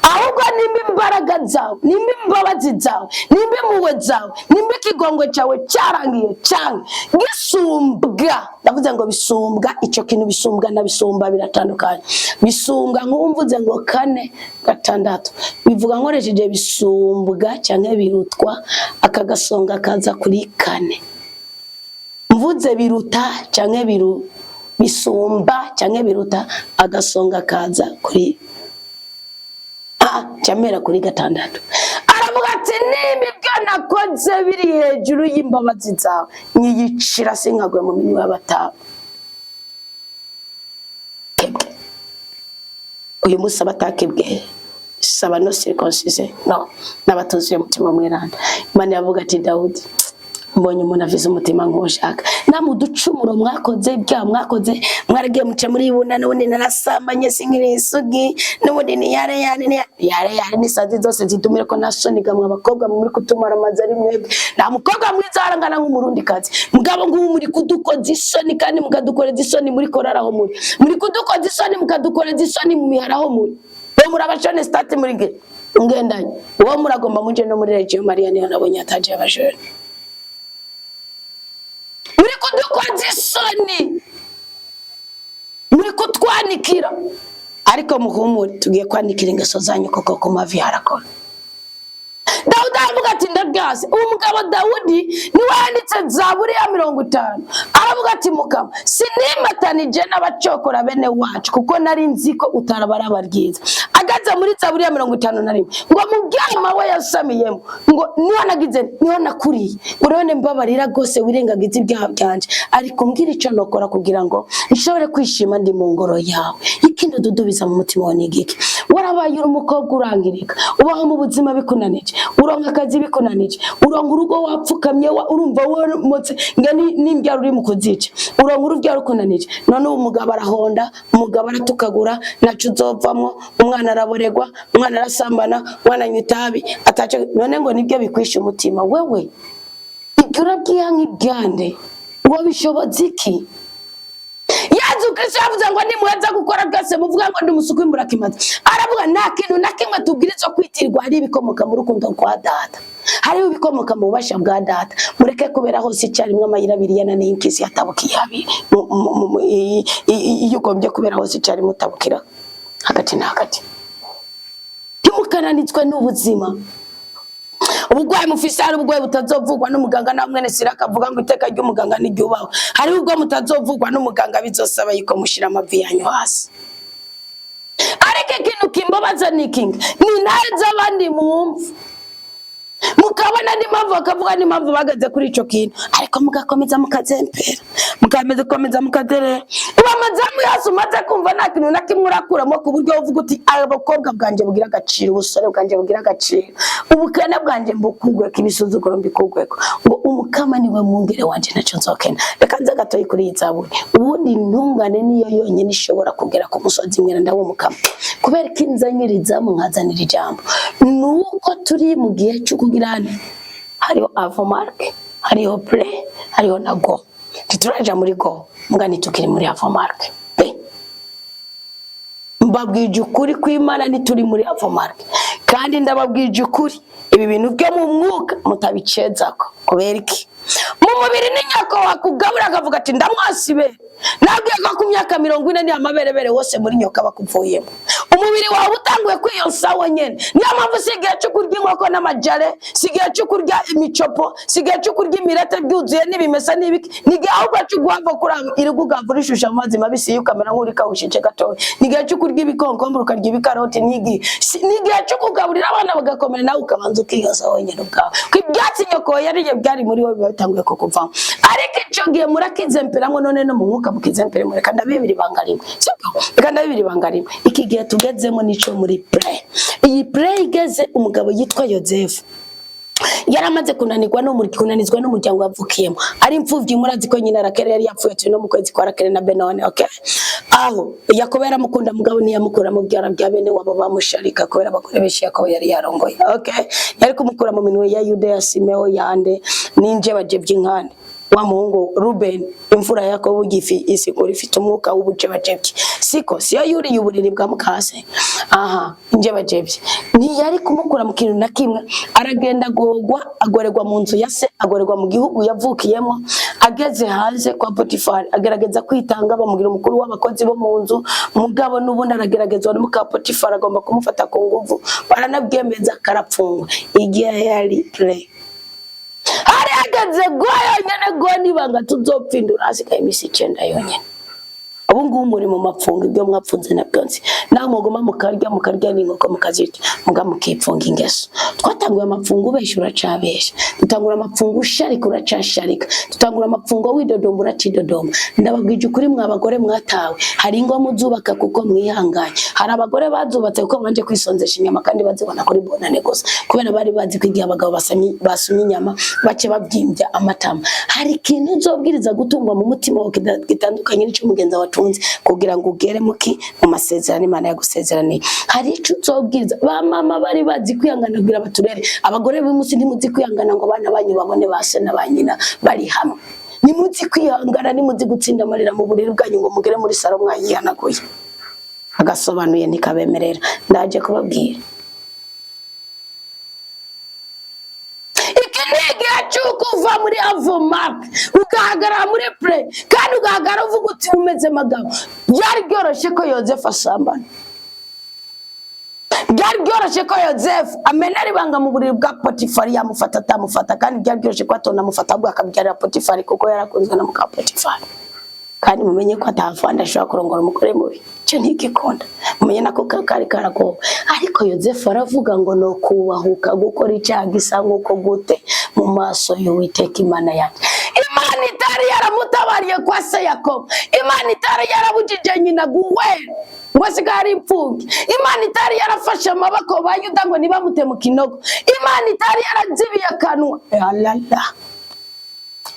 ahubwo nimba imbaraga zawe, nimba imbabazi zawe, nimba impuhwe zawe, nimba ikigongo cyawe cyarangiye cyane gisumbwa, ndavuze ngo bisumbwa, icyo kintu bisumbwa na bisumba biratandukanye. Bisumbwa, nk'ubu mvuze ngo kane gatandatu, bivuga nkoresheje bisumbwa cyangwa birutwa, aka gasonga kaza kuri kane. Mvuze biruta cyangwa bisumba cyangwa biruta, agasonga kaza kuri cyamera kuri gatandatu. Aravuga ati nimba ibyo nakoze biri hejuru y'imbabazi zawe, nyiyicira sinkagwe mu minwe y'abataba kebwe. Uyu munsi abatakebwe saba non circoncisé no n'abatuzuye umutima mweranda. Imana yavuga ati Dawudi, mbonye umuntu afise umutima nk'ushaka. Namwe uducumuro mwakoze, ibyaha mwakoze, mwaragiye muca muri buna, n'ubundi narasambanye sinkiri isugi, n'ubundi ni yare yare ni yare yare, n'isazi zose zitumire ko nasoniga. Mwe abakobwa muri kutumara amazi ari mwebwe, nta mukobwa mwiza arangana nk'umurundikazi. Mugabo ngubu muri kudukoza isoni, kandi mukadukoreza isoni muri korari aho muri kudukoza isoni, mukadukoreza isoni mu mihara aho muri bo muri abajene stati muri ngendanye uwo muragomba muje no muri Legio Maria, niyo nabonye ataje abajene. Muri kudukoza isoni, muri kutwanikira, ariko muhumure, tugiye kwanikira ingeso zanyu koko ku mavi harakora. Dawudi aravuga ati ndabyase. Uwo mugabo Dawudi niwe yanditse Zaburi ya 50. Aravuga ati Mukama, sinimatanije n'abacokora bene wacu, kuko nari nzi ko utarabaraba ryiza. Ageze muri Zaburi ya 51, ngo mu byama we yasamiyemo, ngo niho nagize, niho nakuriye, ngo none mbabarira rwose, wirengagiza ibyaha byanje, ariko mbwira icyo nokora kugira ngo nshobore kwishima ndi mu ngoro yawe. Ikindi ududubiza mu mutima wawe ni igiki? Warabaye uri umukobwa urangirika, ubaho mu buzima bikunanije, uronka akazi bikunanije, uronka urugo wapfukamye, urumva womotse nga n'imbyaro uri mu kuzica, uronka urubyaro rukunanije. None ubu umugabo arahonda, umugabo aratukagura, naco uzovamwo, umwana araboregwa, umwana arasambana, umwana anywa itabi ataco. None ngo nibyo bikwisha umutima wewe? Ibyo urabyiha nk'ibyande ngo bishoboza iki? Yezu Kristo yavuze ngo nimuheza gukora byose muvuga ngo ndi umusuku w'imburakimazi. Aravuga nta kintu na kimwe tubwirizwa kwitirwa, hari ibikomoka mu rukundo rwa Data, hariho ibikomoka mu bubasha bwa Data. Mureke kubera hose icyarimwe, amayira abiri yananiye impyisi yatabukiye abiri. Iyo ugombye kubera hose icyarimwe, utabukira hagati na hagati. Ntimukananizwe n'ubuzima, uburwayi mufise. Hari uburwayi butazovugwa n'umuganga, nawe mwene siraka avuga ngo iteka ry'umuganga ntiryubahwe. Hariho ubwo mutazovugwa n'umuganga, bizosaba yuko mushira amavi yanyu hasi. Ariko ikintu kimbabaza ni ikinga ni intare z'abandi mwumva, mukabona n'impamvu, bakavuga n'impamvu bageze kuri ico kintu, ariko mugakomeza mukazempera, mugakomeza mukazerera. Ubu amazamu yose umaze kumva, nta kintu na kimwe urakuramo ku buryo uvuga uti abakobwa bwanje bugira agaciro, ubusore bwanje bugira agaciro, ubukene bwanje mbukugweko, ibisuzuguro mbikugweko, ngo Umukama niwe mwungere wanje, ntacyo nzokena. Reka nze gatoyi kuri iyi zaburi. Ubundi intungane niyo yonyine ishobora kugera ku musozi mweranda w'Umukama. Kubera ko inzanyirizamu nkazanira ijambo, nuko turi mu gihe cyo kugira nte? Hariho avant-marque, hariho pré, hariho na go. Ntituraja muri go, mbwa ntitukiri muri avant-marque pe. Mbabwije ukuri kw'Imana, ntituri muri avant-marque. Kandi ndababwije ukuri, ibi bintu byo mu mwuka mutabicezako. Kubera iki? Mu mubiri ni nyako wakugabura akavuga ati ndamwasibe, nabwiye ko ku myaka 40 ni amaberebere wose muri nyoka bakuvuyemo. Umubiri. Umubiri wawe utanguye kwiyonsa wonyene. Niyo mpamvu si igihe cyo kurya inkoko n'amajare, si igihe cyo kurya imicopo, si igihe cyo kurya imirete byuzuye n'ibimesa n'ibiki. Ni igihe ahubwo cyo guhava kuri irigugavu rishusha mu mazi mabisi, iyo ukamera nk'urikawushije gatoya. Ni igihe cyo kurya ibikonkombure, ukarya ibikaroti. Ni igihe cyo kugaburira abana bagakomera, nawe ukabanza ukiyonsa wonyene ubwawe, ko ibyatsi nyoko yariye byari muri wowe biba bitanguye kukuvamo. Ariko icyo gihe murakizemperamo none no mu mwuka mukizempere. Reka ndabibira ibanga rimwe, sibyo? Reka ndabibira ibanga rimwe. Iki gihe tugezemo nico muri play. Iyi play igeze, umugabo yitwa Yozefu yaramaze kunanirwa no kunanizwa n'umuryango yavukiyemo, ari imfuvyi. Murazi ko nyina Rakeli yari yapfuye, turi no mu kwezi kwa Rakeli na Benone, okay? Aho Yakobo yaramukunda, mugabo ntiyamukura mu byara bya bene wabo bamusharika, kubera abagore benshi Yakobo yari yarongoye, okay? Yari kumukura mu minwe ya Yuda, ya Simeo, yande ninje bajevye inkande wa muhungu Ruben, imfura ya Yakobo. Gifi isigura ifite umwuka w'ubujebajebye, siko? Siyo yuriye uburiri bwa mukase aha injebajebye. Ntiyari kumukura mu kintu na kimwe. Aragenda agorwa, agorerwa mu nzu ya se, agorerwa mu gihugu yavukiyemo. Ageze hanze kwa Potifari, agerageza kwitanga, bamugira umukuru w'abakozi bo mu nzu. Mugabo n'ubundi arageragezwa n'umuka Potifari, agomba kumufata ku nguvu, baranabyemeza, karapfungwa. Igihe yari play, hari hageze go yonyene go nibanga tuzopfindura, hasigaye iminsi 9 yonyene. Ubu ngubu muri mu mapfungo, ibyo mwapfunze nabyo nzi. Naho muguma mukarya, mukarya n'inkoko mukazirya, muga mukipfunga ingeso. Twatanguye amapfungo ubesha, uracabesha. Dutangura amapfungo usharika, uracasharika. Dutangura amapfungo widodomba, uracidodomba. Ndababwije ukuri, mwa bagore mwatawe, hari ingo muzubaka kuko mwihanganye. Hari abagore bazubatse kuko banje kwisonzesha inyama, kandi bazibona kuri bonane gusa, kubera bari bazi ko igihe abagabo basumye inyama bace babyimbya amatama. Hari ikintu uzobwiriza gutungwa mu mutima wawe gitandukanye n'ico mugenzi wawe atunze, kugira ngo ugere muki mu masezerano Imana yagusezeraniye. Hari ico uzobwiriza. Ba mama bari bazi kwihangana kugira baturere. Abagore b'umunsi, ntimuzi kwihangana ngo abana banyu babone ba se na ba nyina bari hamwe. Nimuzi kwihangana, nimuzi gutsinda amarira mu buriri bwanyu ngo mugere muri salo mwayihanaguye. Agasobanuye ntikabemerera. Ndaje kubabwira, iki ni igihe cy'uko uva muri avomake, ugahagarara muri play, kandi ugahagarara uvuga uti umeze magabo. Byari byoroshye ko Yozefu asambana, byari byoroshye ko Yozefu amenera ibanga mu buriri bwa Potifari, yamufata atamufata. Kandi byari byoroshye ko atonamufata, ahubwo akabyarira Potifari, kuko yarakunzwe na muka Potifari. Kandi mumenye ko atavanda ashobora kurongora umugore mubi, icyo ntigikunda. Mumenye nako kari karagowe. Ariko Yozefu aravuga ngo no kubahuka gukora icyaha gisa nk'uko gute mu maso y'Uwiteka Imana yanjye? Imana itari yaramutabariye kwa se Yakobo, Imana itari yarabujije nyina guwera ngo asigaye ari imfubyi, Imana itari yarafashe amaboko ba Yuda ngo ntibamute mu kinogo, Imana itari yarazibiye akanwa, alala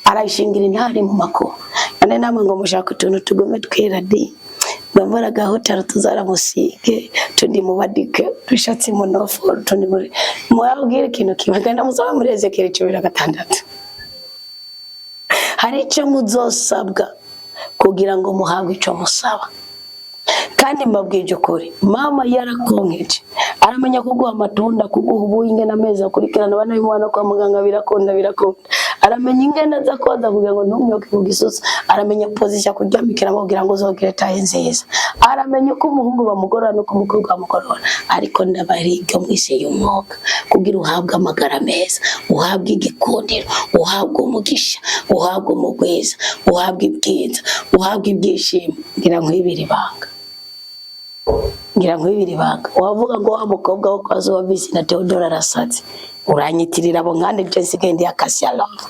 arayishingira intare mu makuba. None namwe ngo mushaka utuntu tugume twera di, ngo agahotara tuzaramusige, tundi mubadike dushatse munofu, tundi muri mwabwira ikintu kimwe. Genda musome muri Ezekiyeli 16. Hari icyo muzosabwa kugira ngo muhabwe icyo musaba. Kandi mbabwije ukuri, mama yarakonkeje, aramenya kuguha amatunda, kuguha ubuyi, ingene amezi akurikirana abana b'umwana kwa muganga, birakunda, birakunda. Aramenya ingene aza koza kugira ngo ntumyoke ku gisusa, aramenya position kuryamikiramo kugira ngo uzogire taille nziza, aramenya uko umuhungu bamugorora n'uko umukobwa bamugorora. Ariko ndabariga mu isi y'umwuka, kugira uhabwe amagara meza, uhabwe igikundiro, uhabwe umugisha, uhabwe umugwiza, uhabwe ibyiza, uhabwe ibyishimo. Ngira nkwibire ibanga, ngira nkwibire ibanga. Wavuga ngo wa mukobwa wo kwa Zuba Bisi na Theodore arasatse, uranyitirira abo nkande je nsigaye ndi Acacia Love.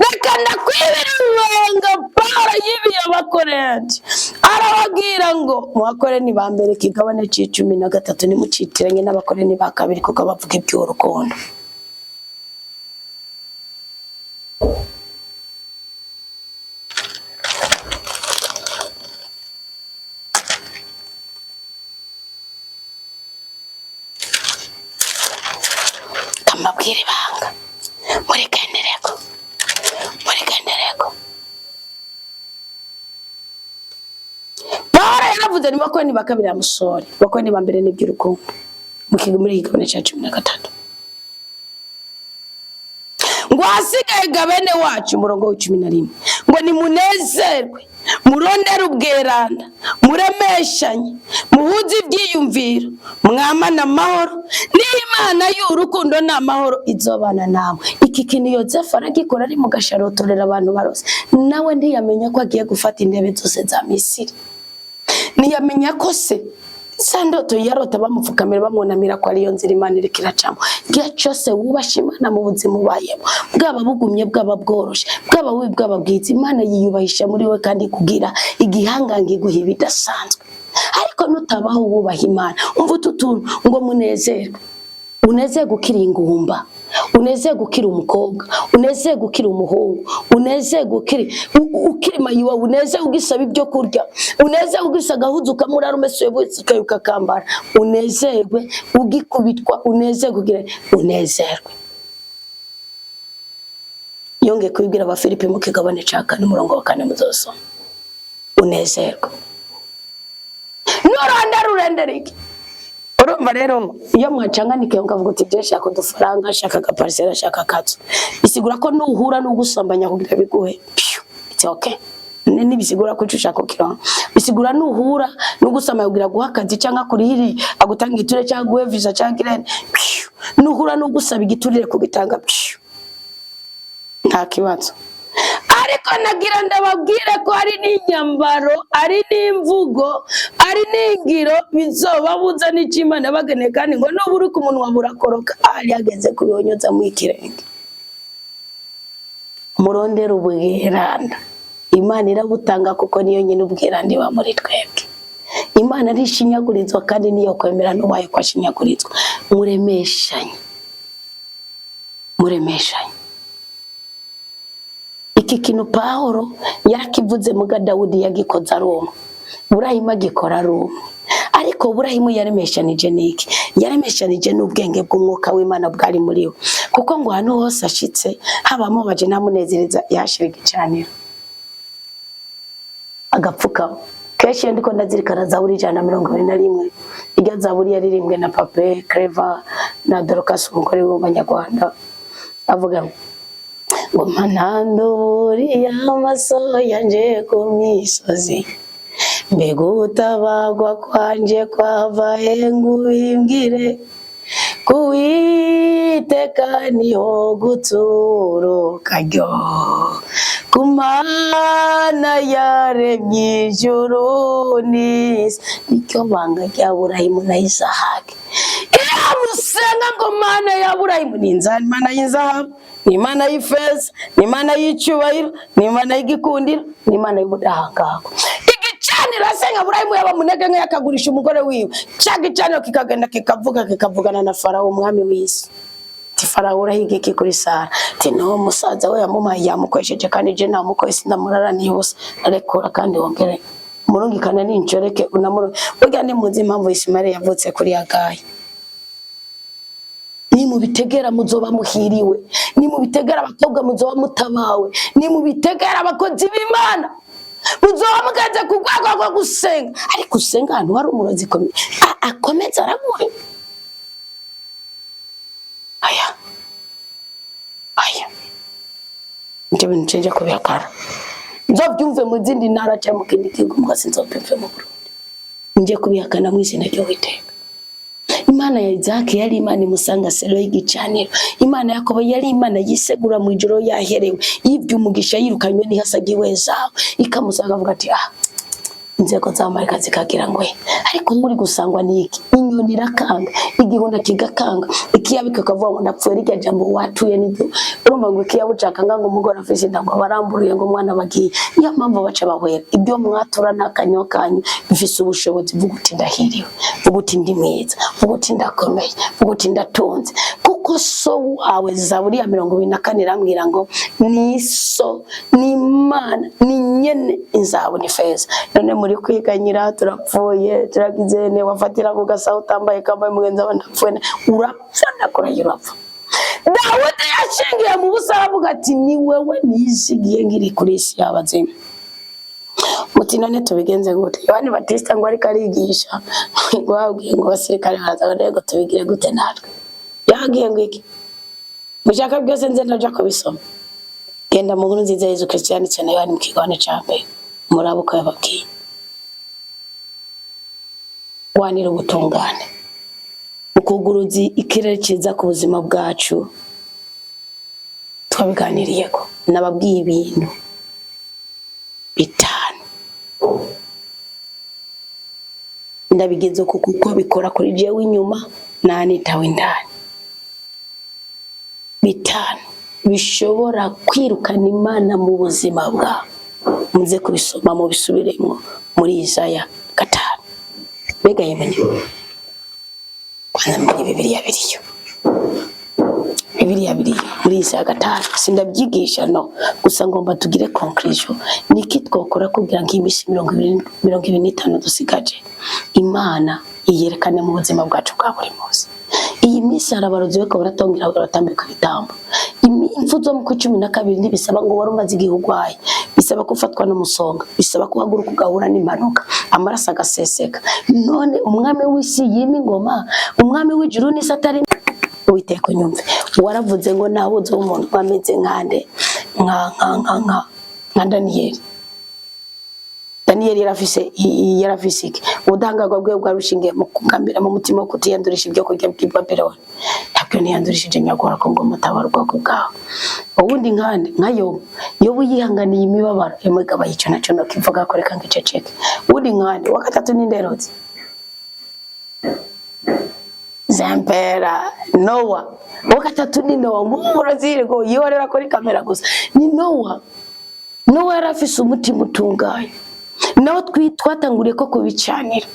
Reka ndakwibira ibanga. Pawulo yibiye Abakorenti, arababwira ngo mu Bakorenti ba mbere ikigabane c'icumi na gatatu, nimucitiranye n'Abakorenti ba kabiri, kuko bavuga iby'urukundo. Kamabwira ibanga, murigendereko, murigendereko. Pawulo yaravuze ni Bakorenti ba kabiri amusore, Bakorenti ba mbere n'iby'urukundo mu kigo muri iki kigabane ca 13, ngo ahasigaye ga bene wacu, umurongo w'icumi na rimwe, ngo nimunezerwe Murondere ubweranda, muremeshanye, muhuze ibyiyumviro, mwamane amahoro. N'Imana y'urukundo n'amahoro izobana nawe. Iki kintu Yozefu aragikora ari mu gasharotorera abantu barose. Nawe ntiyamenya ko agiye gufata intebe zose za Misiri, ntiyamenya ko se za ndoto yarota bamupfukamira, bamwunamira, ko ariyo nzira Imana iriko iracamo. Igihe cyose wubasha Imana mu buzima ubayemo, bwaba bugumye, bwaba bworoshe, bwaba bubi, bwaba bwiza, Imana yiyubahisha muri we kandi kugira igihangange, iguha ibidasanzwe. Ariko nutabaho wubaha Imana, umva utu tuntu ngo munezerwe. Unezerwe ukiri ingumba, unezerwe ukiri umukobwa, unezerwe ukiri umuhungu, unezerwe ukiri mayiwa, unezerwe ugisaba ibyo kurya, unezerwe ugisa agahuzu kamwe urara umesuye bukaye ukakambara, unezerwe ugikubitwa, unezerwe ugira unezerwe. Yongeye kubibwira Abafilipi mu kigabane ca 4, umurongo wa 4, muzosoma. Unezerwe nurondera, urendera iki? Urumva rero, iyo mwacanganikiye mukavuga uti byo shaka udufaranga, shaka agaparisera, shaka akazu, bisigura ko nuhura n'ugusambanya kugira biguhe, phew, it's okay. Ntibisigura ko ico ushaka ukironka. Bisigura nuhura n'ugusambanya kugira guha akazi, cyangwa kurihiri agutanga igiturire, cyangwa guhe visa, cyangwa kirene, phew. Nuhura n'ugusaba igiturire kugitanga, phew, nta kibazo. Ariko nagira ndababwire ko hari n'inyambaro, ari n'imvugo, ari n'ingiro bizobabuza n'icyo Imana yabageneye. Kandi ngo nuba uri ku munwa burakoroka, ahari hageze kubihonyoza mu ikirenge. Murondere ubweranda, Imana irabutanga, kuko niyo nyine ubweranda iba muri twebwe. Imana arishinyagurizwa kandi niyo kwemera n'uwayo ko ashinyagurizwa. Muremeshanye, muremeshanye. Iki kintu Pawulo yarakivuze, muga Dawudi yagikoze ari umwe, Burahimu agikora ari umwe. Ariko Burahimu yaremeshanije n'iki? Yaremeshanije n'ubwenge bw'umwuka w'Imana bwari muri we, kuko ngo ahantu hose ashitse, habamo baje ntamunezereza, yashira igicaniro agapfukama. Kenshi iyo ndiko ndazirikana Zaburi 121, irya zaburi yaririmbwe na Pape Clever na Dorcas, umugore w'Abanyarwanda, avuga ngo mpananduriye amaso yanje ku misozi, mbega utabagwa kwanje kwava he? Ngubimbwire, kuwiteka niho guturuka ryo, ku Mana yaremye ijuru n'isi. Nicyo banga rya Burahimu na Isahaki. Iyo musenga ngo Mana ya Burahimu, ni Imana y'inzahabu, ni Imana y'ifeza, ni Imana y'icyubahiro, ni Imana y'igikundiro, ni Imana y'ubudahangarwa. Igicaniro asenga, Burahimu yaba munege nke yakagurisha umugore wiwe, cya gicaniro kikagenda kikavuga, kikavugana na Farawo, umwami w'isi. Ati: "Farawo, urahiga iki kuri Sara?" Ati: "No musaza we yamumaye, yamukoresheje, kandi je namukoye, sindamuraraniye ubusa. Arekura kandi wongere murungikane n'incoreke unamuru." Burya ntimuzi impamvu Ismaeli yavutse kuri Hagayi. Nimubitegera muzoba muhiriwe, nimubitegera abakobwa muzoba mutabawe, nimubitegera abakozi b'Imana muzoba mugeze ku rwego rwo gusenga. Ariko usenga ahantu hari umurozi akomeza araguhe. Aya aya ibyo bintu cenje kubihakara, nzobyumve mu zindi ntara cyangwa mu kindi gihugu, mbwa sinzobyumve mu Burundi. Nje kubihakana mu izina ry'Uwiteka. Imana ya Isaac yari Imana imusanga sero y'igicaniro. Imana ya Yakobo yari Imana yisegura mu ijoro yaherewe, yibye umugisha, yirukanywe n'ihasagiwe zawe, ikamusanga avuga ati: "Ah." Inzego z'abamarika zikagira ngo he? Ariko muri gusangwa n'iki? Inyoni irakanga, igihunda kigakanga, ikiyabu kikavuga ngo ndapfuye. Rirya jambo watuye niryo. Urumva ngo ikiyabu cakanga, ngo umugore afise inda, ngo baramburuye, ngo umwana bagiye. Niyo mpamvu baca bahwera. Ibyo mwatura n'akanyo kanyu bifise ubushobozi. Vuga uti: "Ndahiriwe." Vuga uti: "Ndi mwiza." Vuga uti: "Ndakomeye." Vuga uti: "Ndatunze." Kuko so wawe, Zaburi ya 24 irambwira ngo ni so, ni Imana, ni nyene inzahabu n'ifeza. None muri kwiganyira, turapfuye, turagize ne wafatira ku gasaho utambaye, kambaye mugenzi wawe, ndapfuye. Urapfa, ndakurahiye, urapfa. Dawudi yashingiye mu busa, aravuga ati: "Ni wewe nizigiye nkiri kuri isi y'abazima." Muti: "None tubigenze gute?" Yohani Batista ngo ariko arigisha, ngo babwiye ngo abasirikare baraza ngo tubigire gute natwe? Yagiye ngo iki mushaka byose, nze ndaja kubisoma. Genda mu nkuru nziza ya Yezu Kristo yanditswe na Yohani mu kigabane ca mbere. Murabo uko yababwiye, rwanira ubutungane, ukuguruzi ikirere cyiza ku buzima bwacu. Twabiganiriyeko, nababwiye ibintu bitanu, ndabigenza uku kuko bikora kuri jewe inyuma nanitawe indani. Bitanu bishobora kwirukana Imana mu buzima bwawe, muze kubisoma mubisubiremo muri Isaya 5. Mbega yemenye kwanza, menye Bibiliya biriyo, Bibiliya biriyo muri Isaya 5. Sindabyigisha no gusa ngomba tugire conclusion. Niki twokora kugira ngo iyi minsi 25 dusigaje Imana iyerekane mu buzima bwacu bwa buri munsi? Iyi minsi hari abarozi bariko baratongera baratambika ibitambo. Impfu zo mu kwa 12 ntibisaba ngo wari umaze igihe urwaye, bisaba ko ufatwa n'umusonga, bisaba ko uhaguruka ugahura n'impanuka, amaraso agaseseka. None umwami w'isi yima ingoma, umwami w'ijuru n'isi atari? Uwiteka unyumve, waravuze ngo nabuze umuntu ameze nkande, nka Daniyeli. Daniyeli yarafise iki? Ubudahangarwa bwe bwari bushingiye mu kugambira mu mutima wo kutiyandurisha ibyo kurya bw'i Babyloni. Ntabwo ntiyandurishije nyagora ko ngo mutabara ubwoko bwawe. Ubundi nkande? Nka Yobu. Yobu yihanganiye imibabaro yamugabaye, icyo nacyo nokivuga ko reka ngiceceke. Ubundi nkande? Wa gatatu ni nderotse Zempera Nowa. Uwa gatatu ni Nowa. Ngubu yihorera kuri kamera gusa, ni Nowa. Nowa yari afise umutima utunganye, naho twatanguriye ko kubicanira.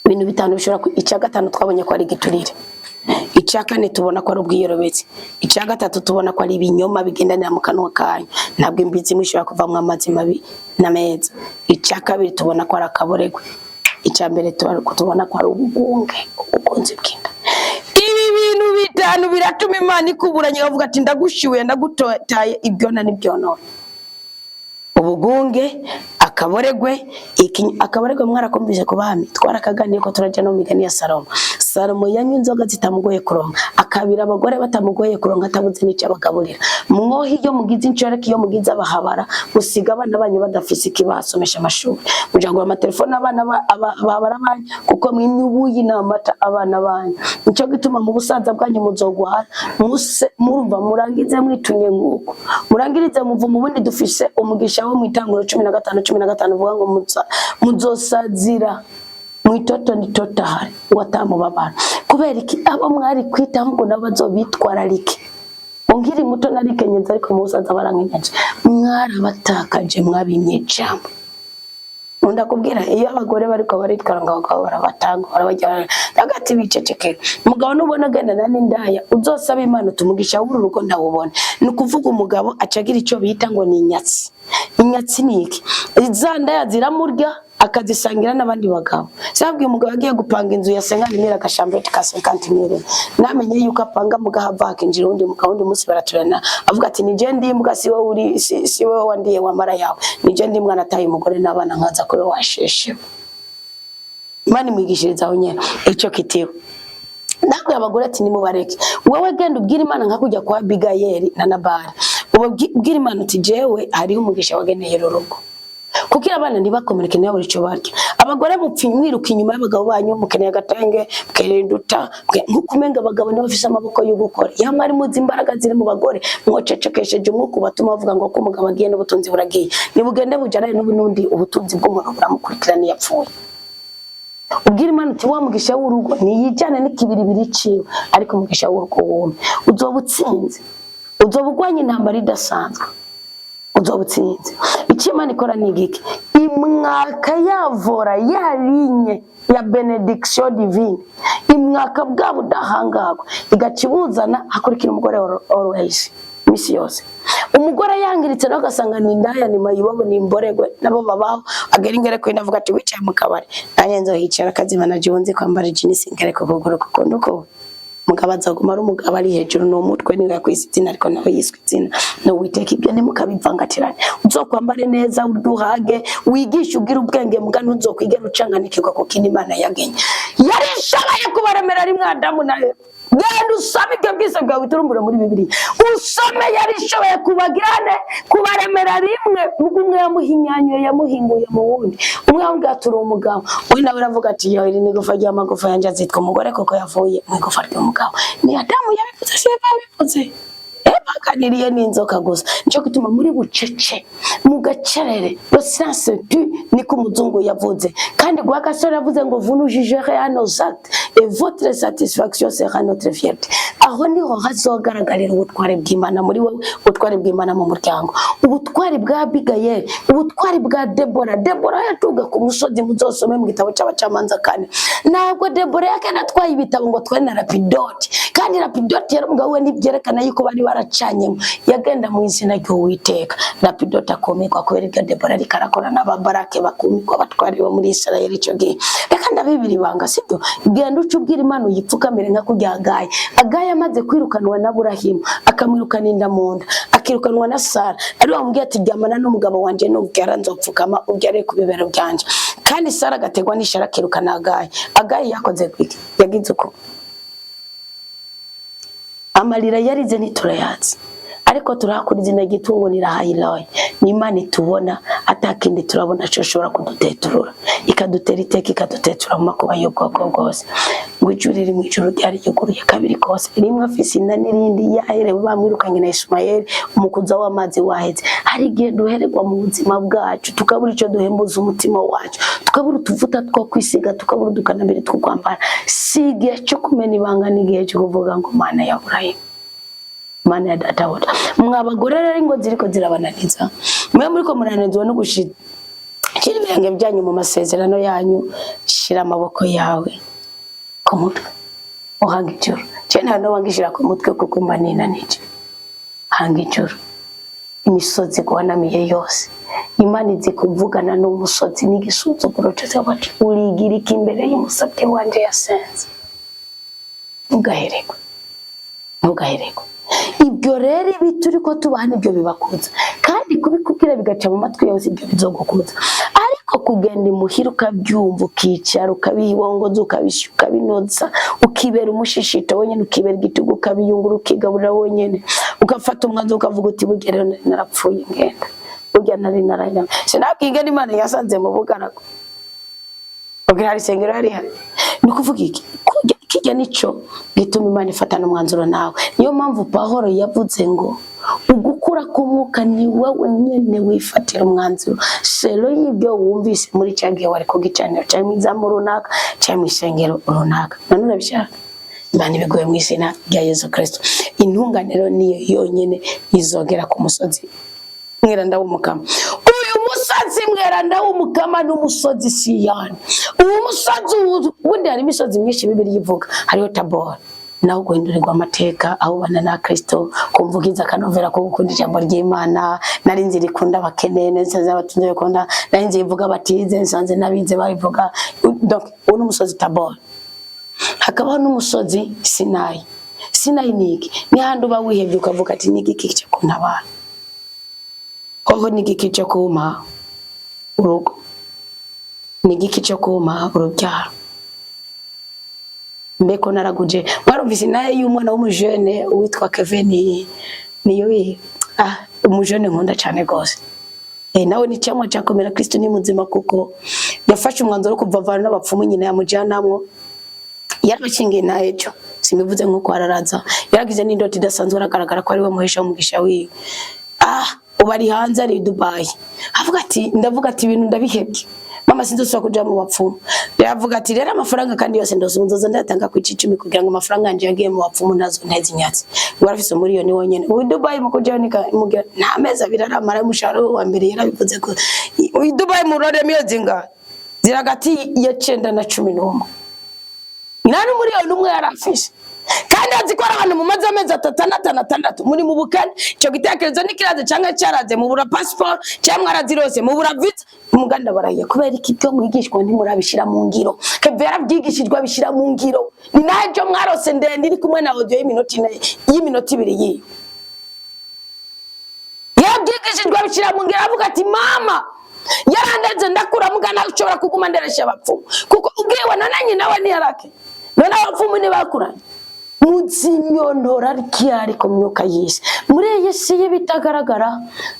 Ibintu bitanu bishobora icya gatanu twabonye ko ari igiturire, icya kane tubona ko ari ubwiyorobetse, icya gatatu tubona ko ari ibinyoma bigendanira mu kanwa kanyu. Ntabwo imbizi imwe ishobora kuvamwo amazi mabi na meza. Icya kabiri tubona ko ari akaboregwe. Icya mbere tubona ko ari ubugunge, ubukunzi bw'inda. Ibi bintu bitanu biratuma Imana ikuburanye, ikavuga ati: "Ndagushiwe, ndagutotaye." Ibyona n'ibyonona, ubugunge, akaboregwe, akaboregwe mwarakumvise ku bami, twarakaganiye ko turajya no mu migani ya Salomo. Salomo yanywa inzoga zitamugoye kuronka, akabira abagore batamugoye kuronka, atabuze n'icyo abagaburira. Mwoha iyo mugize inshoreke, iyo mugize abahabara, musiga abana banyu badafise ikibasomesha amashuri, muja gura amatelefone abana abahabara banyu, kuko mwimye ubuyi n'amata abana banyu. Nico gituma mu busaza bwanyu muzogwara muse murumva murangize mwitumye nk'uko murangirize muvumo. Ubundi dufise umugisha wo mu Itanguro 15:15 uvuga ngo muzosazira mwitoto nitotahari watamubabara. Kubera iki? Abo mwari kwitaho ngo nabo bazobitwararike. Nkiri muto narikenyeza, ariko mu busaza barankenyeje. Mwarabatakaje, mwabimye ijambo. Ndakubwira, iyo abagore bariko baritwara ngo abagabo barabatanga, barabajyana hagati, bicecekera. Umugabo nubona agendana n'indaya, uzosaba Imana utumugisha w'uru rugo ntawubona. Ni ukuvuga umugabo acagira icyo bita ngo ni inyatsi. Inyatsi ni iki? Za ndaya ziramurya, akazisangira n'abandi bagabo. Sabwiye umugabo agiye gupanga inzu ya 50 mille, agachambrette ka 50 mille, namenye yuko apanga mugahava hakinjira uwundi mugabo, undi munsi baraturana, avuga ati: "Nije ndi imbwa, si wowe uri si wowe wandiye wamara yawe, nije ndi imbwa, nataye umugore n'abana nkaza kuri washeshewe." Imana imwigishiriza aho nyene ico kitiwe. Ndabwiye abagore ati: "Nimubareke." Wowe genda ubwire Imana nka kujya kwa Abigayeli na Nabali, ubwire Imana uti: "Jewe hariho umugisha wageneye uru rugo," kuko abana ntibakomereke, ntibabure icyo barya. Abagore mupfa mwiruka inyuma y'abagabo banyu, mukeneye agatenge, mukeneye induta, nk'uko umenga abagabo nibo bafise amaboko yo gukora. Yamara muzi imbaraga ziri mu bagore, mwocecekesheje umwuka ubatuma bavuga ngo ko umugabo agiye n'ubutunzi buragiye. Nibugende bujane n'ubundi, ubutunzi bw'umuntu buramukurikirana iyo yapfuye. Ubwira Imana uti: "Wa mugisha w'urugo niyijyane n'ikibiribiri ciwe, ariko umugisha w'urugo wume." Uzoba utsinze, uzoba urwanya intambara idasanzwe, uzoba utsinze. Icyo Imana ikora ni igiki? Imwaka yavora ya ligne ya bénédiction divine, imwaka bwa budahangarwa, igaca ibuzana hakurikira umugore always, imisi yose. Umugore yangiritse nawe ugasanga ni indaya, ni mayibobo, ni imboregwe, nabo babaho. Agera ingere kuri ndavuga ati: "Wicaye mu kabari, nanjye nzohicara." Akazima na jewe nzi kwambara ijinisi ngere ku kuguru, kuko nduko mugabo azaguma ari umugabo, ari hejuru ni umutwe, niwe yakwise izina, ariko nawe yiswe izina ni Uwiteka. Ibyo ntimukabivangatirane. Uzokwambare neza, uduhage, wigishe, ugire ubwenge, muga ntuzokwigera ucanganikirwa kuko ino Imana yagenye yarishabaye kubaremera rimwe Adamu na Eva. Genda usome ibyo byose bwawe witurumbure muri Bibiliya, usome. Yari ishoboye kubagirane kubaremera rimwe, ubwo umwe yamuhinyanyuye yamuhinguye mu wundi. Umwe yamubwira ati: "Uri umugabo." We nawe aravuga ati: "Yo, iri ni igufa ry'amagufa yanjye, azitwa umugore kuko yavuye mu igufa ry'umugabo." Ni Adamu yabivuze, si Eva yabivuze. Eva aganiriye n'inzoka gusa. Nicyo gituma muri bucece, mu gacerere, le silence tue, niko umuzungu yavuze. Kandi Rwagasore yavuze ngo: "Vous nous jugerez à nos actes et votre satisfaction sera notre fierté." Aho niho hazogaragarira ubutware bw'Imana muri wowe, ubutware bw'Imana mu muryango, ubutware bwa Abigayeli, ubutware bwa Debora. Debora yatuga ku musozi, muzosome mu gitabo cy'Abacamanza 4. Ntabwo Debora yakenda atwaye ibitabo ngo atware na Rapidoti, kandi Rapidoti yari umugabo we, ntibyerekana yuko bari baracanyemo. Yagenda mu izina ry'Uwiteka, Rapidoti akumirwa kubera ibyo Debora ariko arakora, n'ababarake bakumirwa, abatwari bo muri Israel icyo gihe. Reka ndabibira ibanga, sibyo? Genda uce ubwira Imana uyipfukamire nka kurya Agayi. Agayi amaze kwirukanwa na Burahimu, akamwirukana inda mu nda, akirukanwa na Sara, ari wamubwiye ati: "Ryamana n'umugabo wanje, nubyara nzopfukama, ubyare ku bibero byanje." Kandi Sara agategwa n'ishara, akirukana Agayi. Agayi yakoze iki? Yagize uko amarira yarize ntiturayazi, ariko turakura izina ry'itungo nirahayiroye. Ni Imana itubona, atakindi turabona cyo ishobora kuduteturura, ikadutera iteka, ikadutetura mu makuba y'ubwoko bwose. Ngo ijuru riri mu ijuru ryari ryuguruye kabiri kose, rimwe afise inda n'irindi yaherewe bamwirukanye na Ishumayeli, umukuza w'amazi waheze. Hari igihe duhererwa mu buzima bwacu, tukabura icyo duhembuza umutima wacu, tukabura utuvuta two kwisiga, tukabura udukanambiri two kwambara. Si igihe cyo kumena ibanga, ni igihe cyo kuvuga ngo: "Mana ya Burayimu, Mana ya databuja." Mwa bagore rero, ingo ziriko zirabananiza, mwe muriko murananizwa no gushira ibirenge byanyu mu masezerano yanyu. Shira amaboko yawe ku mutwe, uhanga ijuru. Je nta no wangishira ku mutwe kuko mba ninanije. Hanga ijuru, imisozi guhanamiye yose. Imana izi kuvugana n'umusozi n'igisuzuguro cyose, bati: "Urigirika imbere y'umusabye wanje yasenze?" Ntugaherekwe, ntugaherekwe. Ibyo rero ibi turi ko tubaha nibyo bibakuza, kandi kubikubwira bigaca mu matwi yose, ibyo bizogukuza. Ariko kugenda imuhira ukabyumva, ukicara ukabibongoza, ukabishyuka, ukabinoza, ukibera umushishito wenyine, ukibera igitugu, ukabiyungura, ukigaburira wenyine, ugafata umwanzuro, ukavuga uti: "Burya rero nari narapfuye ngenda, burya nari narayama." Sinabwiga n'Imana yasanze mu bugaragu, ubwira hari isengero hari hari. Ni ukuvuga iki? Kijya nico gituma Imana ifatana umwanzuro nawe. Niyo mpamvu Pahoro yavuze ngo ugukura k'umwuka ni wowe nyene wifatira umwanzuro selo y'ibyo wumvise muri cya gihe wari ku gicaniro cyangwa mu izamu runaka cyangwa mu isengero runaka. None urabishaka? Imana ibiguye mu izina rya Yesu Kristo. Intunganiro niyo yonyine izogera ku musozi mweranda w'Umukama. Uyu musozi mweranda w'Umukama ni umusozi Siyoni. Uwo musozi ubundi hari imisozi myinshi Bibiliya ivuga. Hariho Tabora, naho guhindurirwa amateka, aho ubana na Kristo, kumva ugize akanovera ko gukunda ijambo ry'Imana. Nari nzi rikunda abakene, nsanze abatunze bakunda. Nari nzi ivuga batize, nsanze n'abize babivuga. Donc uwo ni umusozi Tabora. Hakabaho n'umusozi Sinayi. Sinayi ni iki? Ni handi uba wihebye, ukavuga ati: "Ni igiki cyo kuntabara hoho? Ni igiki cyo kumpa urugo? Ni igiki cyo kumpa urubyaro? Mbeko naraguje?" Mwarumvise naye y'umwana w'umujene witwa Kevin, niyo umujene nkunda cyane rwose. Nawe ni cyamwa cyakomera Kristo ni muzima, kuko yafashe umwanzuro wo kuvavana n'abapfumu nyina yamujyanamwo. Yarabashingiye na ejo simivuze nkuko araraza, yaragize n'indoto idasanzwe, aragaragara ko ari we muhesha w'umugisha wiwe. Ubu ari hanze, ari i Dubai. Avuga ati, ndavuga ati: "Ibintu ndabihebye mama, sinzosubira kuja mu bapfumu." Yavuga ati: "Rero amafaranga kandi yose ndose nzoza ndayatanga ku icumi, kugira ngo amafaranga yanje yagiye mu bapfumu ntazo nteze inyatsi." Ngo arafise umuriyoni wonyene ubu i Dubai. Mu kujayo mugira nta mezi 2 aramara y'umushahara we wa mbere. Yarabivuze ko i Dubai murore miyezi ingahe ziri hagati ya 9 na 11, nta n'umuriyoni umwe yari afise, kandi azi ko ari abantu mumaze amezi 3, 4, 5, 6 muri mu bukene. Icyo gitekerezo ntikiraze cyangwa cyaraze, mubura pasiporo cyangwa mwarazirose, mubura visa. Umuganda barahiye kubera iki? Ibyo mwigishwa ntimurabishyira mu ngiro. Keve yarabyigishijwe, abishyira mu ngiro. Ni nabyo mwarose ndende iri kumwe na audio y'iminota 4, y'iminota 2 yiyo. Yarabyigishijwe, abishyira mu ngiro. Aravuga ati: "Mama yarandeze ndakura, mugana ushobora kuguma nderesha abapfumu kuko ubwiwe none nyina we ntiyarake, none abapfumu ntibakuranye." Muzimyonora ryari ku myuka y'isi muri iyi si y'ibitagaragara?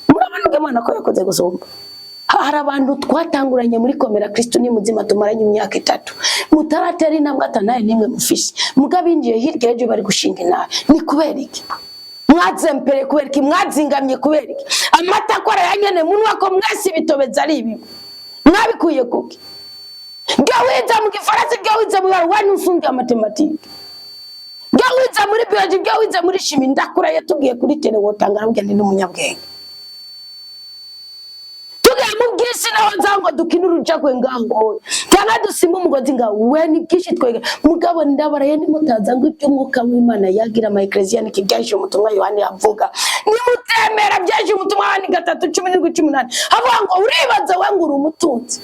Murabona Imana ko yakoze gusumba. Hari abantu twatanguranye muri Komera Kristo ni muzima, tumaranye imyaka 3, mutaratera intambwe, atanaye nimwe mufise, mugabo binjiye hirya y'ejo bari gushinga inabi. Ni kubera iki mwazempere? Kubera iki mwazingamye? Kubera iki amata akora ya nyene munwa ko mwese ibitobeza ari ibi? Mwabikuye kuki? Byo wize mu gifaransa, byo wize mu biharuro, wani usungiye mathématiques, byo wize muri biology, byo wize muri chimie, ndakuraye tugiye kuri télé wotanga arabwira ndi n'umunyabwenge. Tugiye mu bw'isi naho nza ngo dukine urujagwe ngaho cyangwa dusimba umugozi ngaho, we ni byinshi twege. Mugabo ndabaraye, nimutaza ngo iby'umwuka w'Imana yagira ama ekleziya, niki byaje umutumwa Yohani avuga, nimutemera byaje umutumwa Yohani 3:17-18, avuga ngo uribaza we ngo uri umutunzi,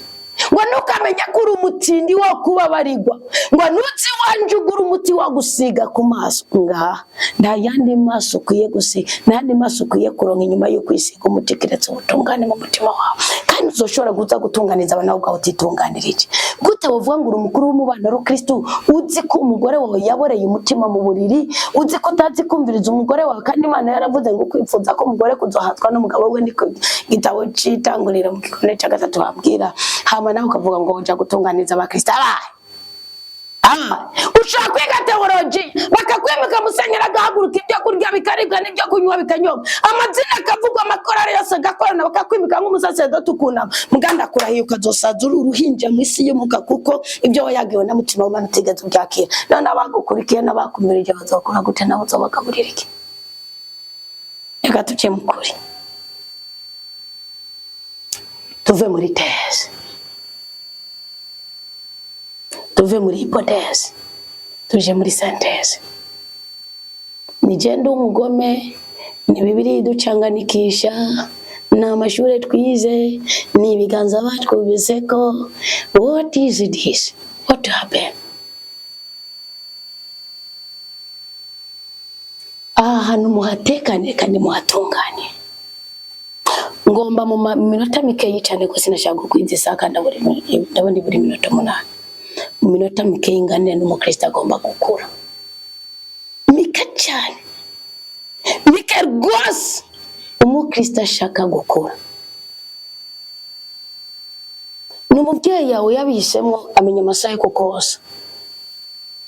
ngo ntukamenya ko uri umutindi wo kubabarirwa, ngo nutsi wanje ugura umuti wo gusiga ku maso. Ngaha nta yandi maso ukwiye gusiga, nta yandi maso ukwiye kuronka inyuma yo kwisiga umuti, keretse ubutungane mu mutima wawe. Kandi uzoshobora kuza gutunganiza abantu nawe ubwawe utitunganirije. Gute wovuga ngo uri umukuru w'umubano w'Ukristo, uzi ko umugore wawe yaboreye umutima mu buriri, uzi ko utazi kumviriza umugore wawe, kandi Imana yaravuze ngo kwifuza ko umugore kuzohatwa n'umugabo we? Niko igitabo c'Itanguriro mu gikone cya gatatu babwira. Hama nawe ukavuga ngo uja gutunganiza abakristo abahe? Ushobora kwiga teoloji, bakakwemeka, musenyeri agahaguruka, ibyo kurya bikaribwa n'ibyo kunywa bikanyobwa, amazina akavugwa, amakorari yose agakorana, bakakwimika nk'umusaseredoti, ukunama. Muganda kurahiye, ukazosaza uri uruhinja mu isi y'umuka, kuko ibyo wayagiwe na mutima w'Imana utigeze ubyakira. None abagukurikiye n'abakumirije bazokora gute? Nabo uzobagaburira iki? Reka tuje mu kuri, tuve muri thèse, tuve muri hypothèse, tuje muri synthèse. Nigenda umugome, ni Bibiri iducanganikisha, ni amashure twize, ni ibiganza batwubiseko. What is this? What happened? Aha hantu muhatekane kandi muhatunganye. Ngomba mu minota mikeyi cyane, ko sinashaka kukwiza isaha, kandi ndabona buri minota 8. Mu minota mikeyi nganire n'umukristo agomba gukura. Mike cyane, mike rwose. Umukristo ashaka gukura ni umubyeyi yawe yabihisemo, amenya amasaha yo kukosa.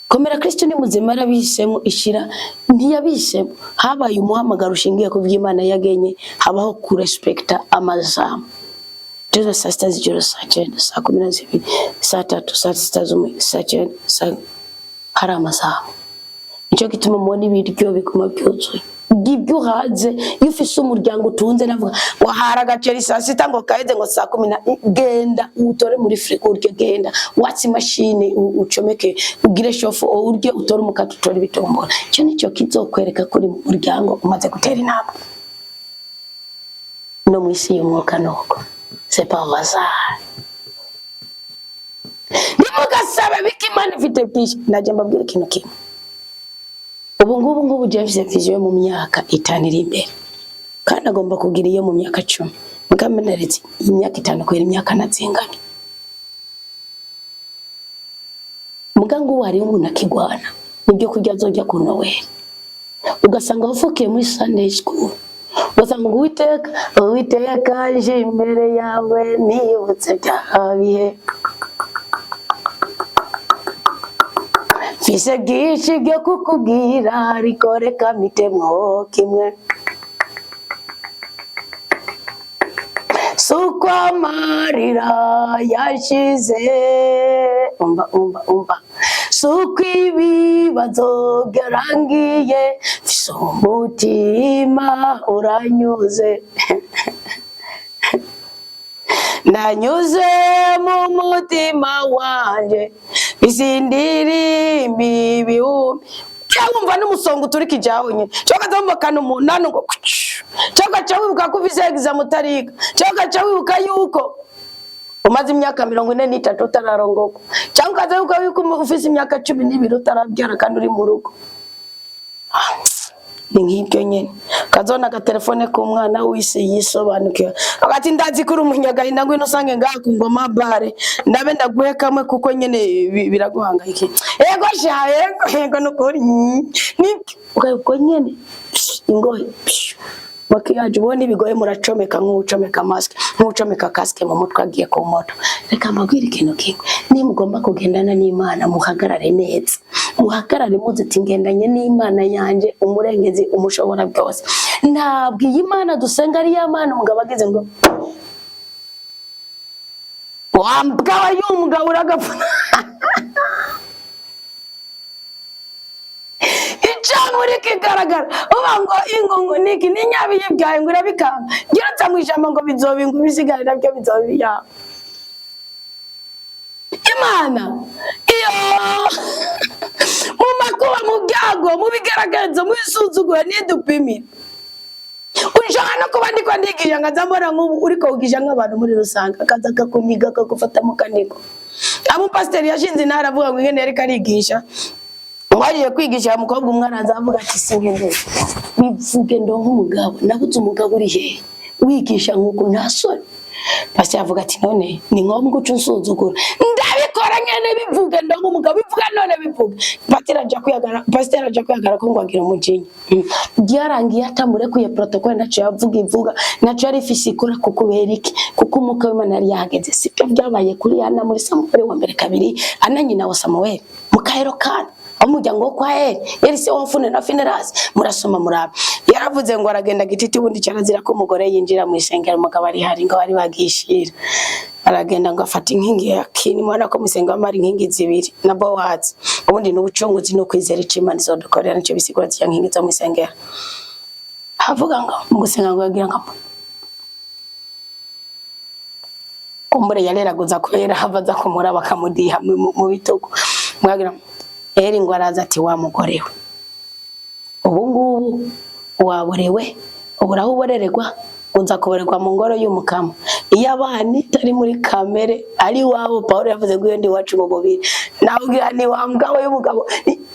Komera Kristo ni muzima yarabihisemo, ishira ntiyabihisemo. Habaye umuhamagaro ushingiye ku by'Imana yagenye, habaho kurespekta amazamu. Tuzo saa 6 z'ijoro, saa 9, saa 12, saa 3, saa 6 z'umwe, saa 9, hari amazamu. Nicyo gituma mubona ibiryo biguma byuzuye ibyo uhaze. Iyo ufise umuryango utunze, navuga ngo hari agaceri saa 6 ngo kaheze, ngo saa 10 na genda utore muri frigo urye, genda watse imashini, ucomeke, ugire chauffe, urye, utore umukate, utore ibitumbura. Icyo nicyo kizokwereka ko uri mu muryango umaze gutera intambwe. No mu isi y'umwuka nuko, c'est pas hasard. Ntimugasabe biko, Imana ifite byinshi. Najya mbabwira ikintu kimwe: ubu ngubu James mfise vision mu myaka 5 iri imbere, kandi agomba kugira iyo mu myaka 10. Mugambi naretse imyaka 5 kubera imyaka nazinganye. Muga ngubu hariho umuntu akigwana nibyo kurya azojya ku Noweli, ugasanga wavukiye muri Sunday school, ugasanga ngo Uwiteka, Uwiteka, aje imbere yawe, nibutse bya bihe, mfise byinshi byo kukubwira, ariko reka mitemwo kimwe. Suko amarira yashize, umva, umva, umva, suko ibibazo byarangiye, mfise umutima uranyuze, nanyuze mu mutima wanje, isindirimbi ibihumbi. Cyangwa wumva n'umusonga uturika ijyaho nyine, cyangwa ukaza wumva akantu umunani ngo kucu, cyangwa ugaca wibuka ko ufise examen utariga, cyangwa ugaca wibuka yuko umaze imyaka 43 utararongoka, cyangwa ukaza wibuka yuko ufise imyaka 12 utarabyara kandi uri mu rugo. Ni nk'ibyo nyene, kazona agatelefone k'umwana w'isi yisobanukiwe, agati ndazi ko uri umunyagahinda, ngwino usange ngaha ku ngoma bare, ndabe ndaguhe kamwe kuko nyene biraguhangayikiye. Ego sha, ego, ego, nukuri ni ubwo nyene. Psh, ingohe, psh, makiyaje ubona ibigoye, muracomeka nk'ucomeka mask, nk'ucomeka casque mu mutwe agiye ku moto. Reka mbabwire ikintu kimwe: nimugomba kugendana n'Imana, muhagarare neza, muhagarare muzi ati ngendanye n'Imana yanje, umurengezi, umushobora byose. Ntabwo iyi Mana dusenga ari ya Mana umugabo agize ngo wambwa y'umugabo uragapfa. Icamuri kigaragara uba ngo ingungu niki n'inyabi yibyaye ngo irabikanga, ngira mu ijambo ngo bizoba ingu, ibisigare nabyo bizoba iyabo. Imana iyo mu makuba, mu byago, mu bigaragazo, mu bisuzuguro, nidupimira. Ushobora no kuba ndiko ndigisha, nkaza mbona nk'ubu uriko wigisha nk'abantu muri rusange, akaza akakuniga, akagufata mu kanigo. Amupasiteri yashinze intara avuga ngo ingene yariko arigisha, wagiye kwigisha umukobwa umwe, araza avuga ati sinkeneye bivuge ndonke umugabo, nabuze umugabo, uri hehe wigisha nk'uku, nta soni? Pasiteri avuga ati none ni ngombwa uca unsuzugura? Ndabikora nyene, bivuge ndonke umugabo, bivuge none, bivuge. Pasiteri aja kwiyagara, pasiteri aja kwiyagara ko ngo agira umujinya. Byarangiye atamurekuye, protocole naco yavuga ivuga naco yari ifise ikora. Kukubera iki? Kuko umwuka w'Imana yari yahageze. Sibyo byabaye kuri Ana muri Samuel wa mbere kabiri? Ana nyina wa Samuel, mukahero kana umuryango wo kwa Eli, yari se wa Hofuni na Finehasi. Murasoma muraba. Yaravuze ngo aragenda gititi, ubundi cyarazira ko umugore yinjira mu isengero umugabo ari hari, ngo bari bagishira. Aragenda ngo afata inkingi ya kini, mubona ko mu isengero haba hari inkingi zibiri na Bowazi. Ubundi ni ubucunguzi, ni ukwizera icyo Imana izodukorera, nicyo bisigura ziriya nkingi zo mu isengero. Avuga ngo mu gusenga ngo yagira ngo kumbure yareraguza kubera hava aza kumuraba akamudiha mu bitugu. Mwagira Eri ngo araza ati wa mugore we, ubu ngubu waborewe, ubura aho uborererwa, uza kuborerwa mu ngoro y'umukama. Iyo abana itari muri kamere ari iwabo, Pawulo yavuze ngo iyo ndi iwacu mu mubiri, nawe ni wa mugabo y'umugabo,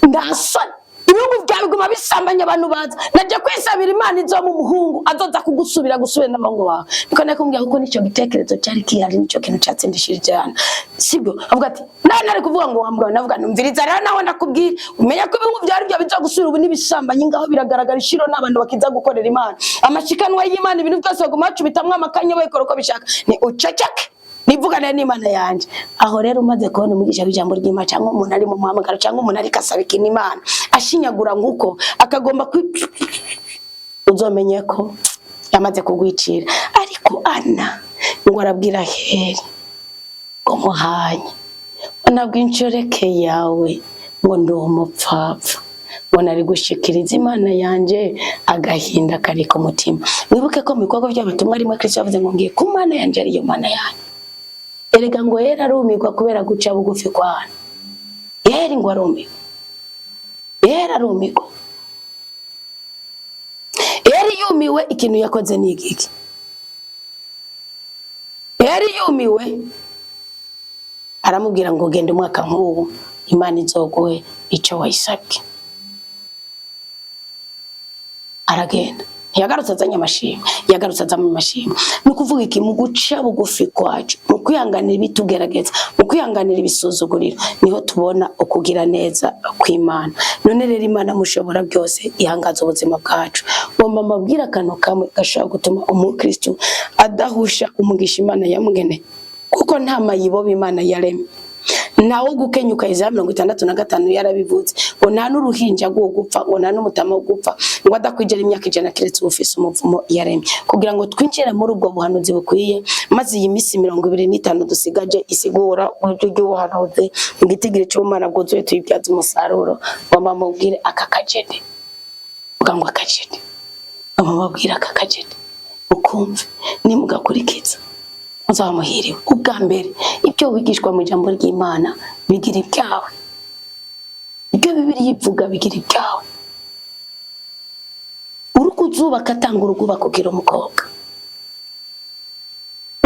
ndasoni ibihugu byawe biguma bisambanya abantu baza, najya kwisabira Imana izo mu muhungu azoza kugusubira gusubira n'abahungu bawe. Niko nakubwira, kuko nicyo gitekerezo cyari kihari, nicyo kintu cyatsindishirije hano, sibyo? Avuga ati nawe nari kuvuga ngo wa mugabo, navuga numviriza rero, nawe ndakubwira umenye ko ibihugu byari byo bizagusubira ubu n'ibisambanye ngaho biragaragara ishiro n'abantu bakiza gukorera Imana amashikanwa y'Imana, ibintu byose baguma bacubitamwo amakanya, bayikora uko bishaka. Ni uceceke nivugane n'Imana yanje. Aho rero umaze kubona umwigisha w'ijambo ry'Imana, cyangwa umuntu ari mu muhamagaro, cyangwa umuntu ariko asaba ikintu Imana, ashinyagura nguko akagomba kwi, uzomenye ko yamaze kugwicira. Ariko Ana ngo arabwira Heri ngo muhanye nabwo inshoreke yawe, ngo ndi umupfapfa, ngo nari gushikiriza Imana yanje agahinda kari ku mutima. Mwibuke ko mu bikorwa by'abatumwa rimwe Kristo yavuze ngo ngiye ku Mana yanje ariyo Mana yanyu. Erega ngo yera arumirwa kubera guca bugufi kwa Ana. Yeri ngo arumirwa, yera arumirwa. Yari yumiwe. Ikintu yakoze ni igiki? Yari yumiwe, aramubwira ngo genda umwaka nk'ubu Imana izoguhe icyo wayisabye. Aragenda, ntiyagarutse azanye amashimwe, yagarutse azanye amashimwe. Ni ukuvuga iki? Mu guca bugufi kwacu, mu kwihanganira ibitugerageza, mu kwihanganira ibisuzuguriro, niho tubona ukugira neza kw'Imana. None rero Imana mushobora byose ihangaza ubuzima bwacu. Ngomba mbabwire akantu kamwe gashobora gutuma umukristo adahusha umugisha Imana yamugeneye, kuko nta mayibobo Imana yaremye, ntawo gukenyuka. Isaya 65 yarabivuze ngo nta n'uruhinja rwo gupfa, ngo nta n'umutama wo gupfa ngo adakwigira imyaka 100, keretse ufise umuvumo yaremye. Kugira ngo twinjire muri ubwo buhanuzi bukwiye, maze iyi minsi 25 dusigaje isigura uburyo bw'ubuhanuzi, igitigiri cy'ubumana bwuzuye, tuyibyaza umusaruro. Ngomba mubwire aka kajede, vuga ngo akajede. Ngomba mubwire aka kajede ukumve, nimugakurikiza muzaba muhiriwe. Ubwa mbere, ibyo wigishwa mu ijambo ry'Imana bigira ibyawe, ibyo Bibiliya ivuga bigira ibyawe. Urugo uzubaka, atanga urugo ubaka umukobwa.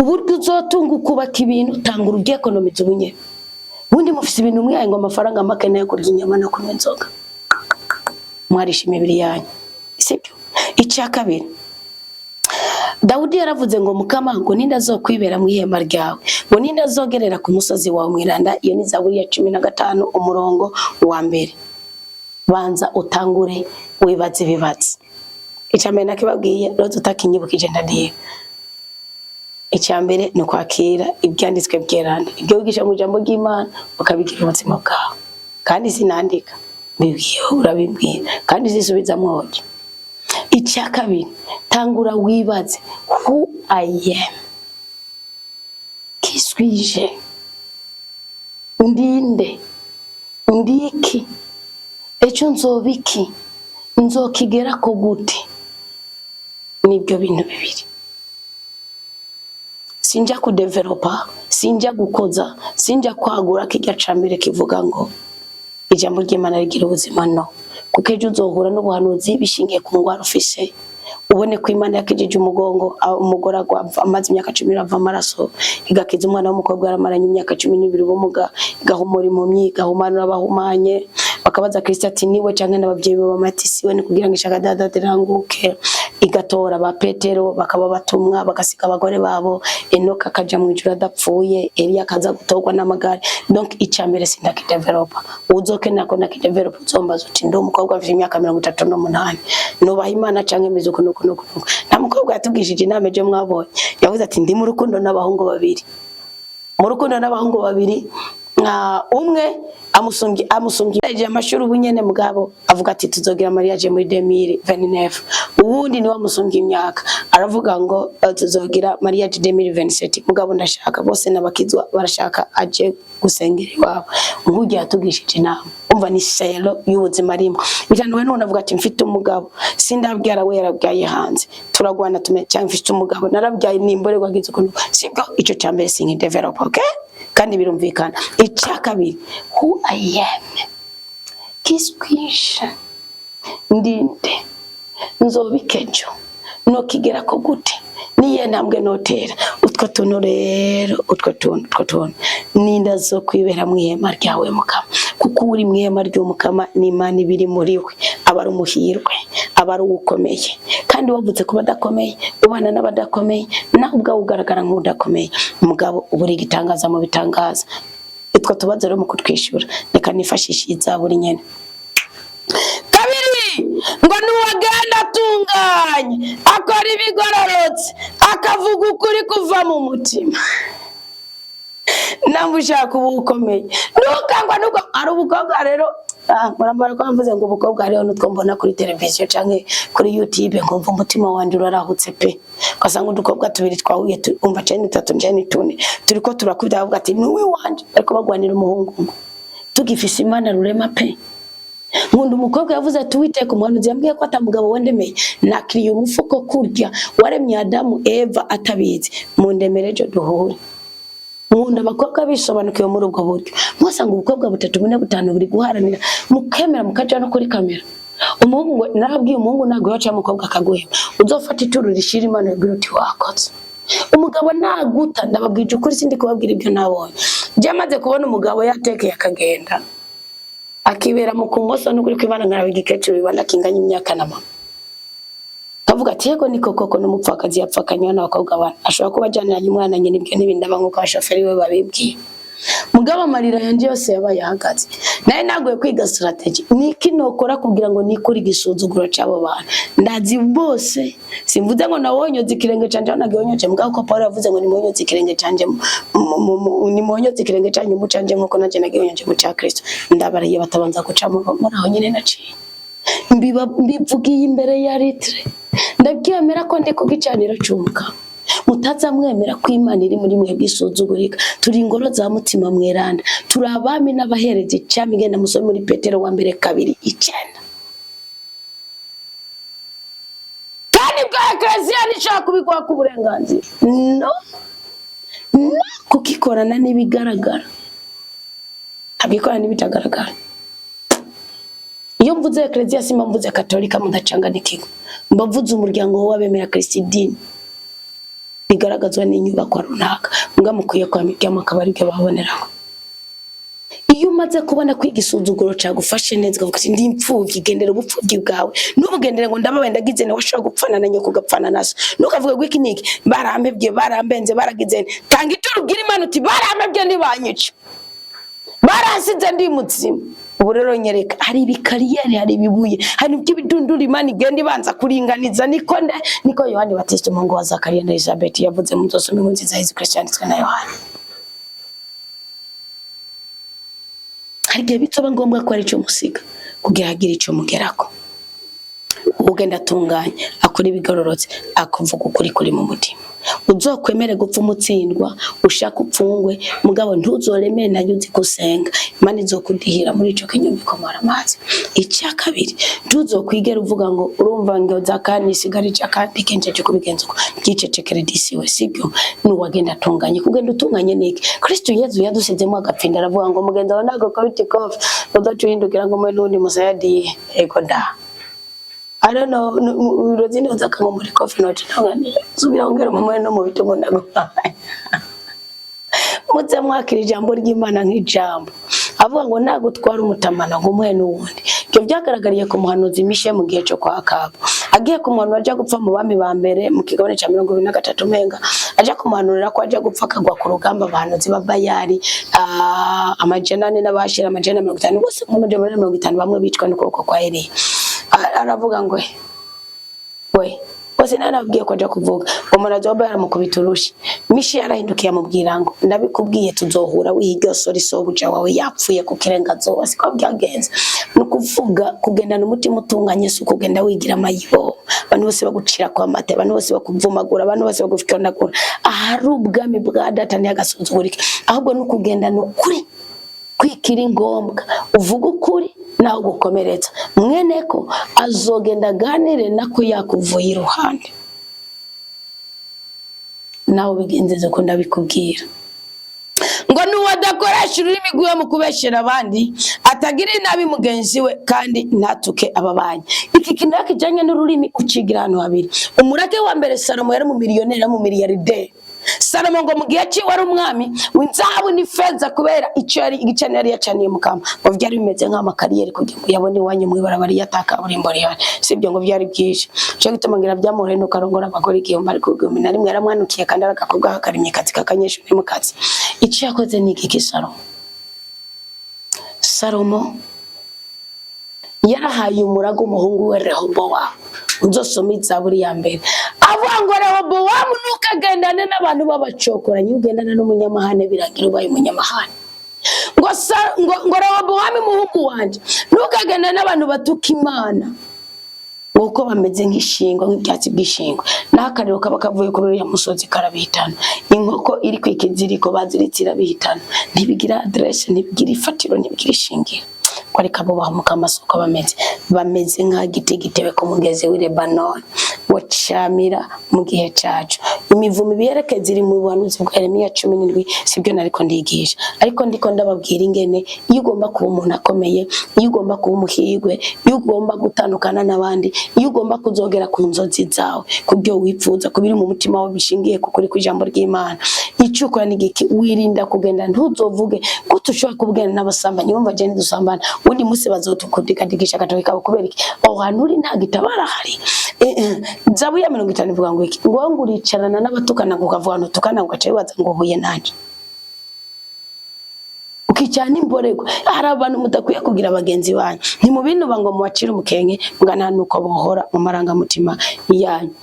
Uburyo uzotunga ukubaka ibintu, tanga urubyekonomiza ubunye. Ubundi mufise ibintu mwihaye ngo amafaranga make nayo kurya inyama no kunywa inzoga, mwarisha imibiri yanyu. Sibyo? Icya kabiri, Dawudi yaravuze ngo: "Mukama, ngo ninde azokwibera mu ihema ryawe? Ngo ninde azogerera ku musozi wawe mweranda?" Iyo ni Zaburi ya 15, umurongo wa mbere. Banza utangure wibaze ibibazo. Icya mbere nakibabwiye, roza utakinyibukije ndadiye. Icya mbere ni ukwakira ibyanditswe byeranda, ibyo wigisha mu ijambo ry'Imana, ukabigira ubuzima bwawe. Kandi sinandika, mbibwiye, urabimbwira kandi zisubizamwo hoja. Icya kabiri, tangura wibaze: who I am, qui suis-je, ndinde, ndiki, ejo nzoba iki, nzokigerako gute? Nibyo bintu bibiri. Sinja kudevelopa, sinja gukoza, sinja kwagura kijya ca mbere kivuga ngo ijambo ry'Imana rigira ubuzima. No kuko ejo uzohura n'ubuhanuzi bishingiye ku ngwara ufise, ubone ko Imana yakijije umugongo, umugore agwa amaze imyaka 10 ava amaraso, igakiza umwana w'umukobwa yaramaranye imyaka 12 ubumuga, igahumura impumyi, igahumanura abahumanye. Bakabaza Kristo ati: "Niwe canke n'abavyeyi be?" Bamati: "Siwe, ni kugira ngo ishaka dada riranguke." Igatora ba Petero bakaba batumwa, bagasiga abagore babo. Enoka akaja mu ijuru adapfuye, Eliya akaza gutorwa n'amagare. Donc icya mbere sindakidevelopa. Uzokenera ko ndakidevelopa, uzombaza uti: "Ndi umukobwa mfite imyaka 38, nubaha Imana canke meze uku nuku nuku nuku." Nta mukobwa yatubwishije inama ejo mwabonye yavuze ati: "Ndi mu rukundo n'abahungu babiri, mu rukundo n'abahungu babiri, umwe amusumbye amashuri ubu nyene, mugabo avuga ati tuzogira mariage muri 2029. Uwundi niwe amusumbye imyaka, aravuga ngo tuzogira mariage 2027, mugabo ndashaka bose n'abakizwa, barashaka aje gusengera iwabo." Nk'ugiye yatugishije inama, umva ni selo y'ubuzima arimo bijana. We none avuga ati: "Mfite umugabo sindabwira, we yarabyaye hanze, turagwana tume, cyangwa mfite umugabo narabyaye nimborerwa agize ukuntu." Sibyo? Ico cya mbere sinki develop, okay? Kandi birumvikana. Icya kabiri, who I am, qui suis-je, ndinde, nzobika ejo, nokigerako gute, niye ntambwe notera? Utwo tuntu rero, utwo tuntu ninda zo kwibera mu ihema ryawe Mukama, kuko uri mu ihema ry'Umukama n'Imana ibiri muri we, aba ari umuhirwe, aba ari uwukomeye. Kandi wavutse kuba adakomeye, ubana n'abadakomeye, nawe ubwawe ugaragara nk'udakomeye, umugabo uba uri igitangaza mu bitangaza. Utwo tubazo rero mu kutwishyura, reka nifashishe iyi zaburi nyene. Kabiri, ngo nuwagenda atunganye, akora ibigororotse, akavuga ukuri kuva mu mutima. Namba ushaka uba ukomeye, ntukangwa nuko ari ubukobwa rero. Murambara ko mvuze ngo ubukobwa, hariho n'utwo mbona kuri televiziyo canke kuri YouTube, nkumva umutima wanje urarahutse pe. Ugasanga udukobwa tubiri twahuye, umva, cene dutatu, cene tune, turiko turakubita, bavuga ati: "Nuwe wanje," ariko bagwanira umuhungu umwe. Tugifise Imana rurema pe. Nkunda umukobwa yavuze ati: "Uwiteka, umuhanuzi yambwiye ko atamugabo wendemeye, nakiriye umufuko kurya waremye Adamu, Eva atabizi, mundemere ejo duhure." Nkunda abakobwa bisobanukiwe muri ubwo buryo. Mwasanga ubukobwa butatu, bune, butanu buri guharanira, mukemera mukaja no kuri kamera. Umuhungu ngo narabwiye umuhungu ntabwo yoca umukobwa akaguheba, uzofata ituru rishira Imana, ubwira uti: "Wakoze." Umugabo naguta, ndababwije ukuri, sindi kubabwira ibyo nabonye. Je maze kubona umugabo yatekeye akagenda akibera mu kumoso, n'ukuri kw'Imana, nkaraba igikecuru bibona kinganya imyaka na mama, kavuga ati: "Yego, niko koko n'umupfakazi yapfakanywe n'abakobwa bane, ashobora kuba ajyaniranye umwana nyina." Ibyo ntibindaba nk'uko abashoferi be babibwiye. Mugabo amarira yanjye yose yabaye ahagaze, nawe naguye kwiga strategy, niki nokora kugira ngo nikure igisuzuguro c'abo bantu ndazi bose. Simvuze ngo nawonyoze ikirenge canje aho nagihonyoje, mugabo ko Paul yavuze ngo nimuhonyoze ikirenge canje nimuhonyoze ikirenge canyu mu canje nkuko nanje nagihonyoje mu ca Kristo. Ndabarahiye, batabanza guca muri aho nyine naciye. Mbivugiye imbere ya litre, ndabyemera ko ndi ku gicaniro c'Umukama. Mutaza mwemera ko Imana iri muri mwebwe isuzugurika. Turi ingoro za Mutima Mweranda, turi abami n'abahereza icami. Genda musome muri Petero wa mbere 2:9. Kandi bwa ekereziya ntishobora kubiguha ku burenganzira, no no kuko ikorana n'ibigaragara, ntabwo ikorana n'ibitagaragara. Iyo mvuze ekereziya simba mvuze katolika, mudacanganikirwa. Mba mvuze umuryango w'abemera Kristo, idini rigaragazwa n'inyubako runaka. Mbwa mukwiye kwama ibyamo akaba aribyo baboneraho. Iyo umaze kubona ko igisuzuguro cagufashe neza, ukavuga ati: "Ndi imfuvyi," gendera ubupfuvyi bwawe. Ntubugendere ngo ndababaye, ndagize ne. Washobora gupfana na nyoko, ugapfana na so. Ntukavuge ngo iki niki, barampevye, barambenze, baragize ne. Tanga ituro, ubwire Imana uti: "Barampevye, ntibanyica, baransize ndi muzima." Ubu rero nyereka, hari ibikariyeri, hari ibibuye, hari iby'ibidundura Imana igenda ibanza kuringaniza. Niko nde? Niko Yohani Batista, umuhungu wa Zakariya na Elizabeth, yavuze. Mu nzosome inkuru nziza ya Yesu Kristo yanditswe na Yohani. Hari igihe bizoba ngombwa ko ari icyo musiga kugira hagire icyo mugerako. Ugenda atunganye, akora ibigororotse, akuvuga ukuri kuri mu mutima. Uzokwemere gupfa umutsindwa, ushaka upfungwe, mugabo ntuzoremere ntayo uzi gusenga. Imana izokudihira muri ico kinyoma ikomora amazi. Icya kabiri, ntuzokwigera uvuga ngo urumva ngo zakani sigara icakandi kenjeje kubigenza uko. Byicecekere disi we, sibyo? Nuwagenda atunganye. Kugenda utunganye niki? Kristo Yezu yadusizemo agapfinda, aravuga ngo mugenzi wawe ntago kabiti kofi udaca uhindukira ngo mwe n'undi musayadiye ego nda. I don't know, urozini uzaka ngo muri kofi note ntanganira. Subira ongera mu no mu bitugu ndaguhaye. Muze mwakira ijambo ry'Imana nk'ijambo. Avuga ngo nagutwara umutamana ngo umuhe n'uwundi. Ibyo byagaragariye ku muhanuzi Mishe mu gihe cyo kwa Akabu. Agiye kumuhanura aja gupfa mu Bami ba mbere mu kigabane ca 23 umenga, aja kumuhanurira ko aja gupfa akagwa ku rugamba, abahanuzi ba Bayali 400 n'abashira 150 bose mu 450 bamwe bicwa n'ukuboko kwa Eliya. Aravuga ngo we bose narabwiye ko aja kuvuga ngo umunazi wa Bayali aramukubita urushi. Mishi yarahindukiye amubwira ngo: "Ndabikubwiye, tuzohura wiha sori, sobuja wawe yapfuye ku kirengazuba." Siko byagenze. Ni ukuvuga kugendana umutima utunganye si ukugenda wigira amayibo, abantu bose bagucira kwa mate, abantu bose bakuvumagura, abantu bose bagufikonagura. Ahari ubwami bwa data ntihagasuzugurike. Ahubwo ni ukugendana ukuri kwikiri ngombwa, uvuga ukuri nawe gukomeretsa mwene ko azogenda aganire nako yakuvuye iruhande. Nawe bigenzeze ko ndabikubwira ngo nuwo adakoresha ururimi rwiwe mu kubeshyera abandi, atagira inabi mugenzi we, kandi ntatuke ababanyi. Iki kintu rero kijyanye n'ururimi ucigira ahantu habiri. Umurage wa mbere, Salomo yari mu miliyoneri, yari mu miliyarderi. Salomo ngo mu gihe ciwe ari umwami w'inzahabu n'ifeza, kubera icyo yari igicaniro yari yacaniye Mukama, ngo byari bimeze nk'amakariyeri kugira ngo yabone iwanyu mw'ibarabara iyo ata kaburimbo rihari, sibyo? Ngo byari byinshi. Cyo gituma ngira byamuhore nuko arongora abagore 1000, ariko 1001 yaramwanukiye, kandi ari agakobwa k'akarimyi kazi k'akanyeshuri mu kazi. Icyo yakoze ni iki? Salomo, Salomo yarahaye umurago umuhungu we Rehobowamu. Uzosoma Izaburi ya mbere. Avuga ngo: "Rehobowamu, ntukagendane n'abantu b'abacokoranyi." Iyo ugendana n'umunyamahane birangira ubaye umunyamahane. Ngo: "Rehobowamu muhungu wanje, ntukagendane n'abantu batuka Imana, nguko bameze nk'ishingo, nk'ibyatsi by'ishingo, naho akariro kaba kavuye kuri uriya musozi karabihitana. Inkoko iri ku ikiziriko baziritse irabihitana. Ntibigira aderese, ntibigira ifatiro, ntibigira ishingiro." Ko ariko abo bahamuka amasoko bameze nk'agiti gitewe ku mugezi w'i Lebanoni, wocamira mu gihe caco imivumo. Ibiyerekeza iri mu buhanuzi bwa Yeremiya 17. Sibyo nariko ndigisha, ariko ndiko ndababwira ingene iyo ugomba kuba umuntu akomeye, iyo ugomba kuba umuhirwe, iyo ugomba gutandukana n'abandi, iyo ugomba kuzogera ku nzozi zawe, ku byo wifuza, ku biri mu mutima wawe bishingiye ku kuri kw'ijambo ry'Imana, icyo ukora ni igiki? Wirinda kugenda. Ntuzovuge gute ushobora kubwira n'abasambanyi. Wumva je ntidusambana, ubundi munsi bazotukudikadigisha agatoki kawe. Kubera iki? Aho hantu uri nta gitabara hari. Zaburi ya 50 ivuga ngo iki? Ngo uricarana n'abatukana, ngo ukavuga ngo utukana, ngo ugaca wibaza ngo uhuye nanje, ukicara n'imborerwa. Hari abantu mudakwiye kugira bagenzi banyu. Ntimubinuba ngo mubacire umukenke, mugana nuko bohora mu marangamutima yanyu.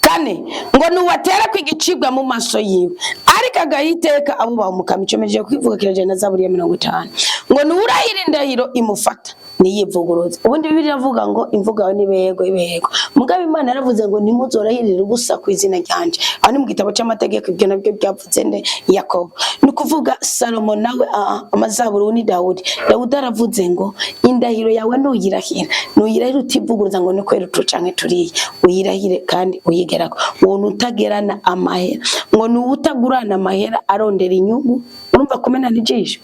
Kane, ngo nuwatera kwigicibwa mu maso yiwe, ariko agahiteka abubaha Umukama. Icomeje kwivuga kirajana na Zaburi ya 50. Ngo nuwurahira indahiro imufata niyivuguruze. Ubundi Bibiliya iravuga ngo imvugo yawe nibe yego, ibe yego. Mugabo Imana yaravuze ngo ntimuzorahirire ubusa ku izina ryanje. Aho ni mu gitabo c'amategeko. Ibyo nabyo byavuze nde? Yakobo. Ni ukuvuga Salomo nawe, amazaburi ni Dawudi. Dawudi aravuze ngo indahiro yawe nuyirahira, nuyirahira utivuguruza, ngo ni kwera utu canke turiya, uyirahire kandi uyigerako. Uwo utagerana amahera, ngo ni uwutagurana amahera arondera inyungu. Urumva kumenana ijisho,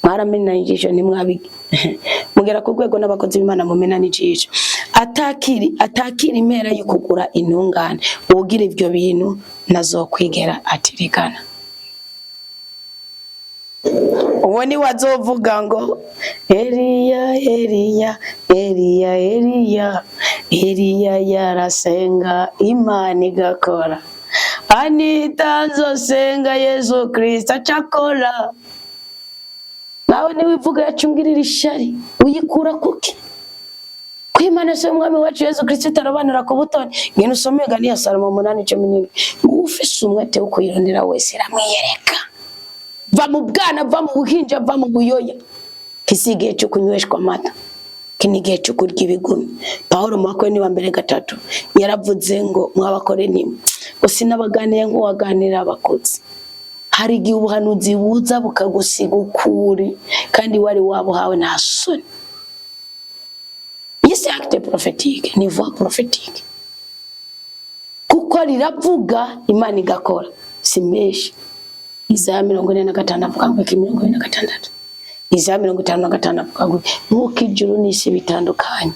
mwaramenana ijisho, ntimwabi mugera ku rwego n'abakozi b'Imana mumenana ijisho. Atakira impera yo kugura intungane. Uwugira ivyo bintu nazokwigera atirigana. Uwo ni wazovuga ngo Eliya, Eliya, Eliya, Eliya, Eliya yarasenga Imana igakora. Anita nzosenga Yesu Kristo acakora. Nawe niwivuga yacungirira ishari uyikura kuki? Ko Imana se umwami wacu Yesu Kristo itarobanura ku butoni. Ngena usome imigani ya Salomo 8:17. Ngo ufise umwete wo kuyirondera wese iramwiyereka. Va mu bwana, va mu buhinja, va mu buyoya. Kisi igihe cyo kunyweshwa amata, iki ni igihe cyo kurya ibigumi. Pawulo mu Bakorinto wa mbere 3 yaravuze ngo mwabakore nimwe ngo sinabaganiye nk'uwaganira abakozi. Hari igihe ubuhanuzi buza bukagusiga ukuri kandi wari wabuhawe nta soni. Iyi si acte prophétique, ni voix prophétique, kuko riravuga Imana igakora. Si menshi. Isaya 45 avuga ngo iki? 46, Isaya 55 avuga ngo nk'uko ijuru n'isi bitandukanye,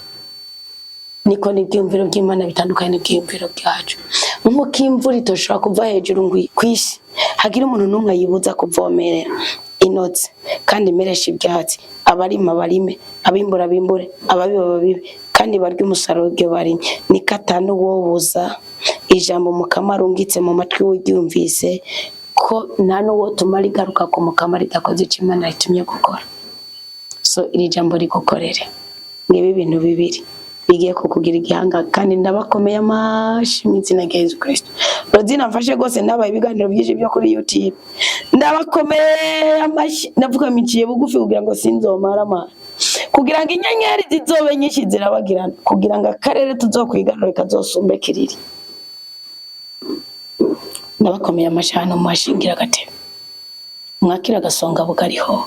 niko n'ibyiyumviro by'Imana bitandukanye n'ibyiyumviro byacu. Nk'uko imvura itoshobora kuva hejuru ngo ku isi hagira umuntu n'umwe ayibuza kuvomerera inotse kandi imeresha ibyatsi, abarima barime, abimbura bimbure, ababiba babibe, kandi barye umusaruro w'ibyo barimye, niko atanu wobuza ijambo Mukama arungitse mu matwi w'uryumvise, ko nta n'uwo tuma rigaruka ku Mukama ridakoze icyo Imana ritumye gukora. So iri jambo rigukorere. Ngibi ibintu bibiri bigiye kukugira igihanga, kandi ndabakomeye amashi mu izina rya Yesu Kristo. Rozina mfashe rwose, ndabaye ibiganiro byinshi byo kuri YouTube. Ndabakomeye amashyi, ndapfukamikiye bugufi kugira ngo sinzomara amara, kugira ngo inyenyeri zizobe nyinshi zirabagirana, kugira ngo akarere tuzokwigarure kazosumbe kiriri. Ndabakomeye amashyi hano muhashingira agatebe, mwakira agasonga bugariho.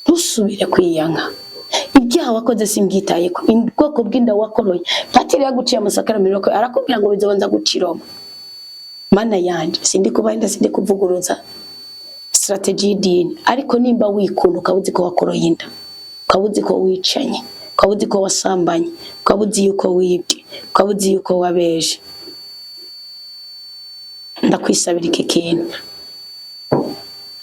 Ntusubire kwiyanka. Ibyaha wakoze simbyitaye ko ubwoko bw'inda wakoroye. Patiri yaguciye amasakaramentu arakubwira ngo bizobanza guciroma. Mana yanje, sindi kubahinda, sindi kuvuguruza strategy y'idini, ariko nimba wikunda, ukaba uzi ko wakoroye inda, ukaba uzi ko wicanye, ukaba uzi ko wasambanye, ukaba uzi yuko wibye, ukaba uzi yuko wabeje, ndakwisabira iki kintu: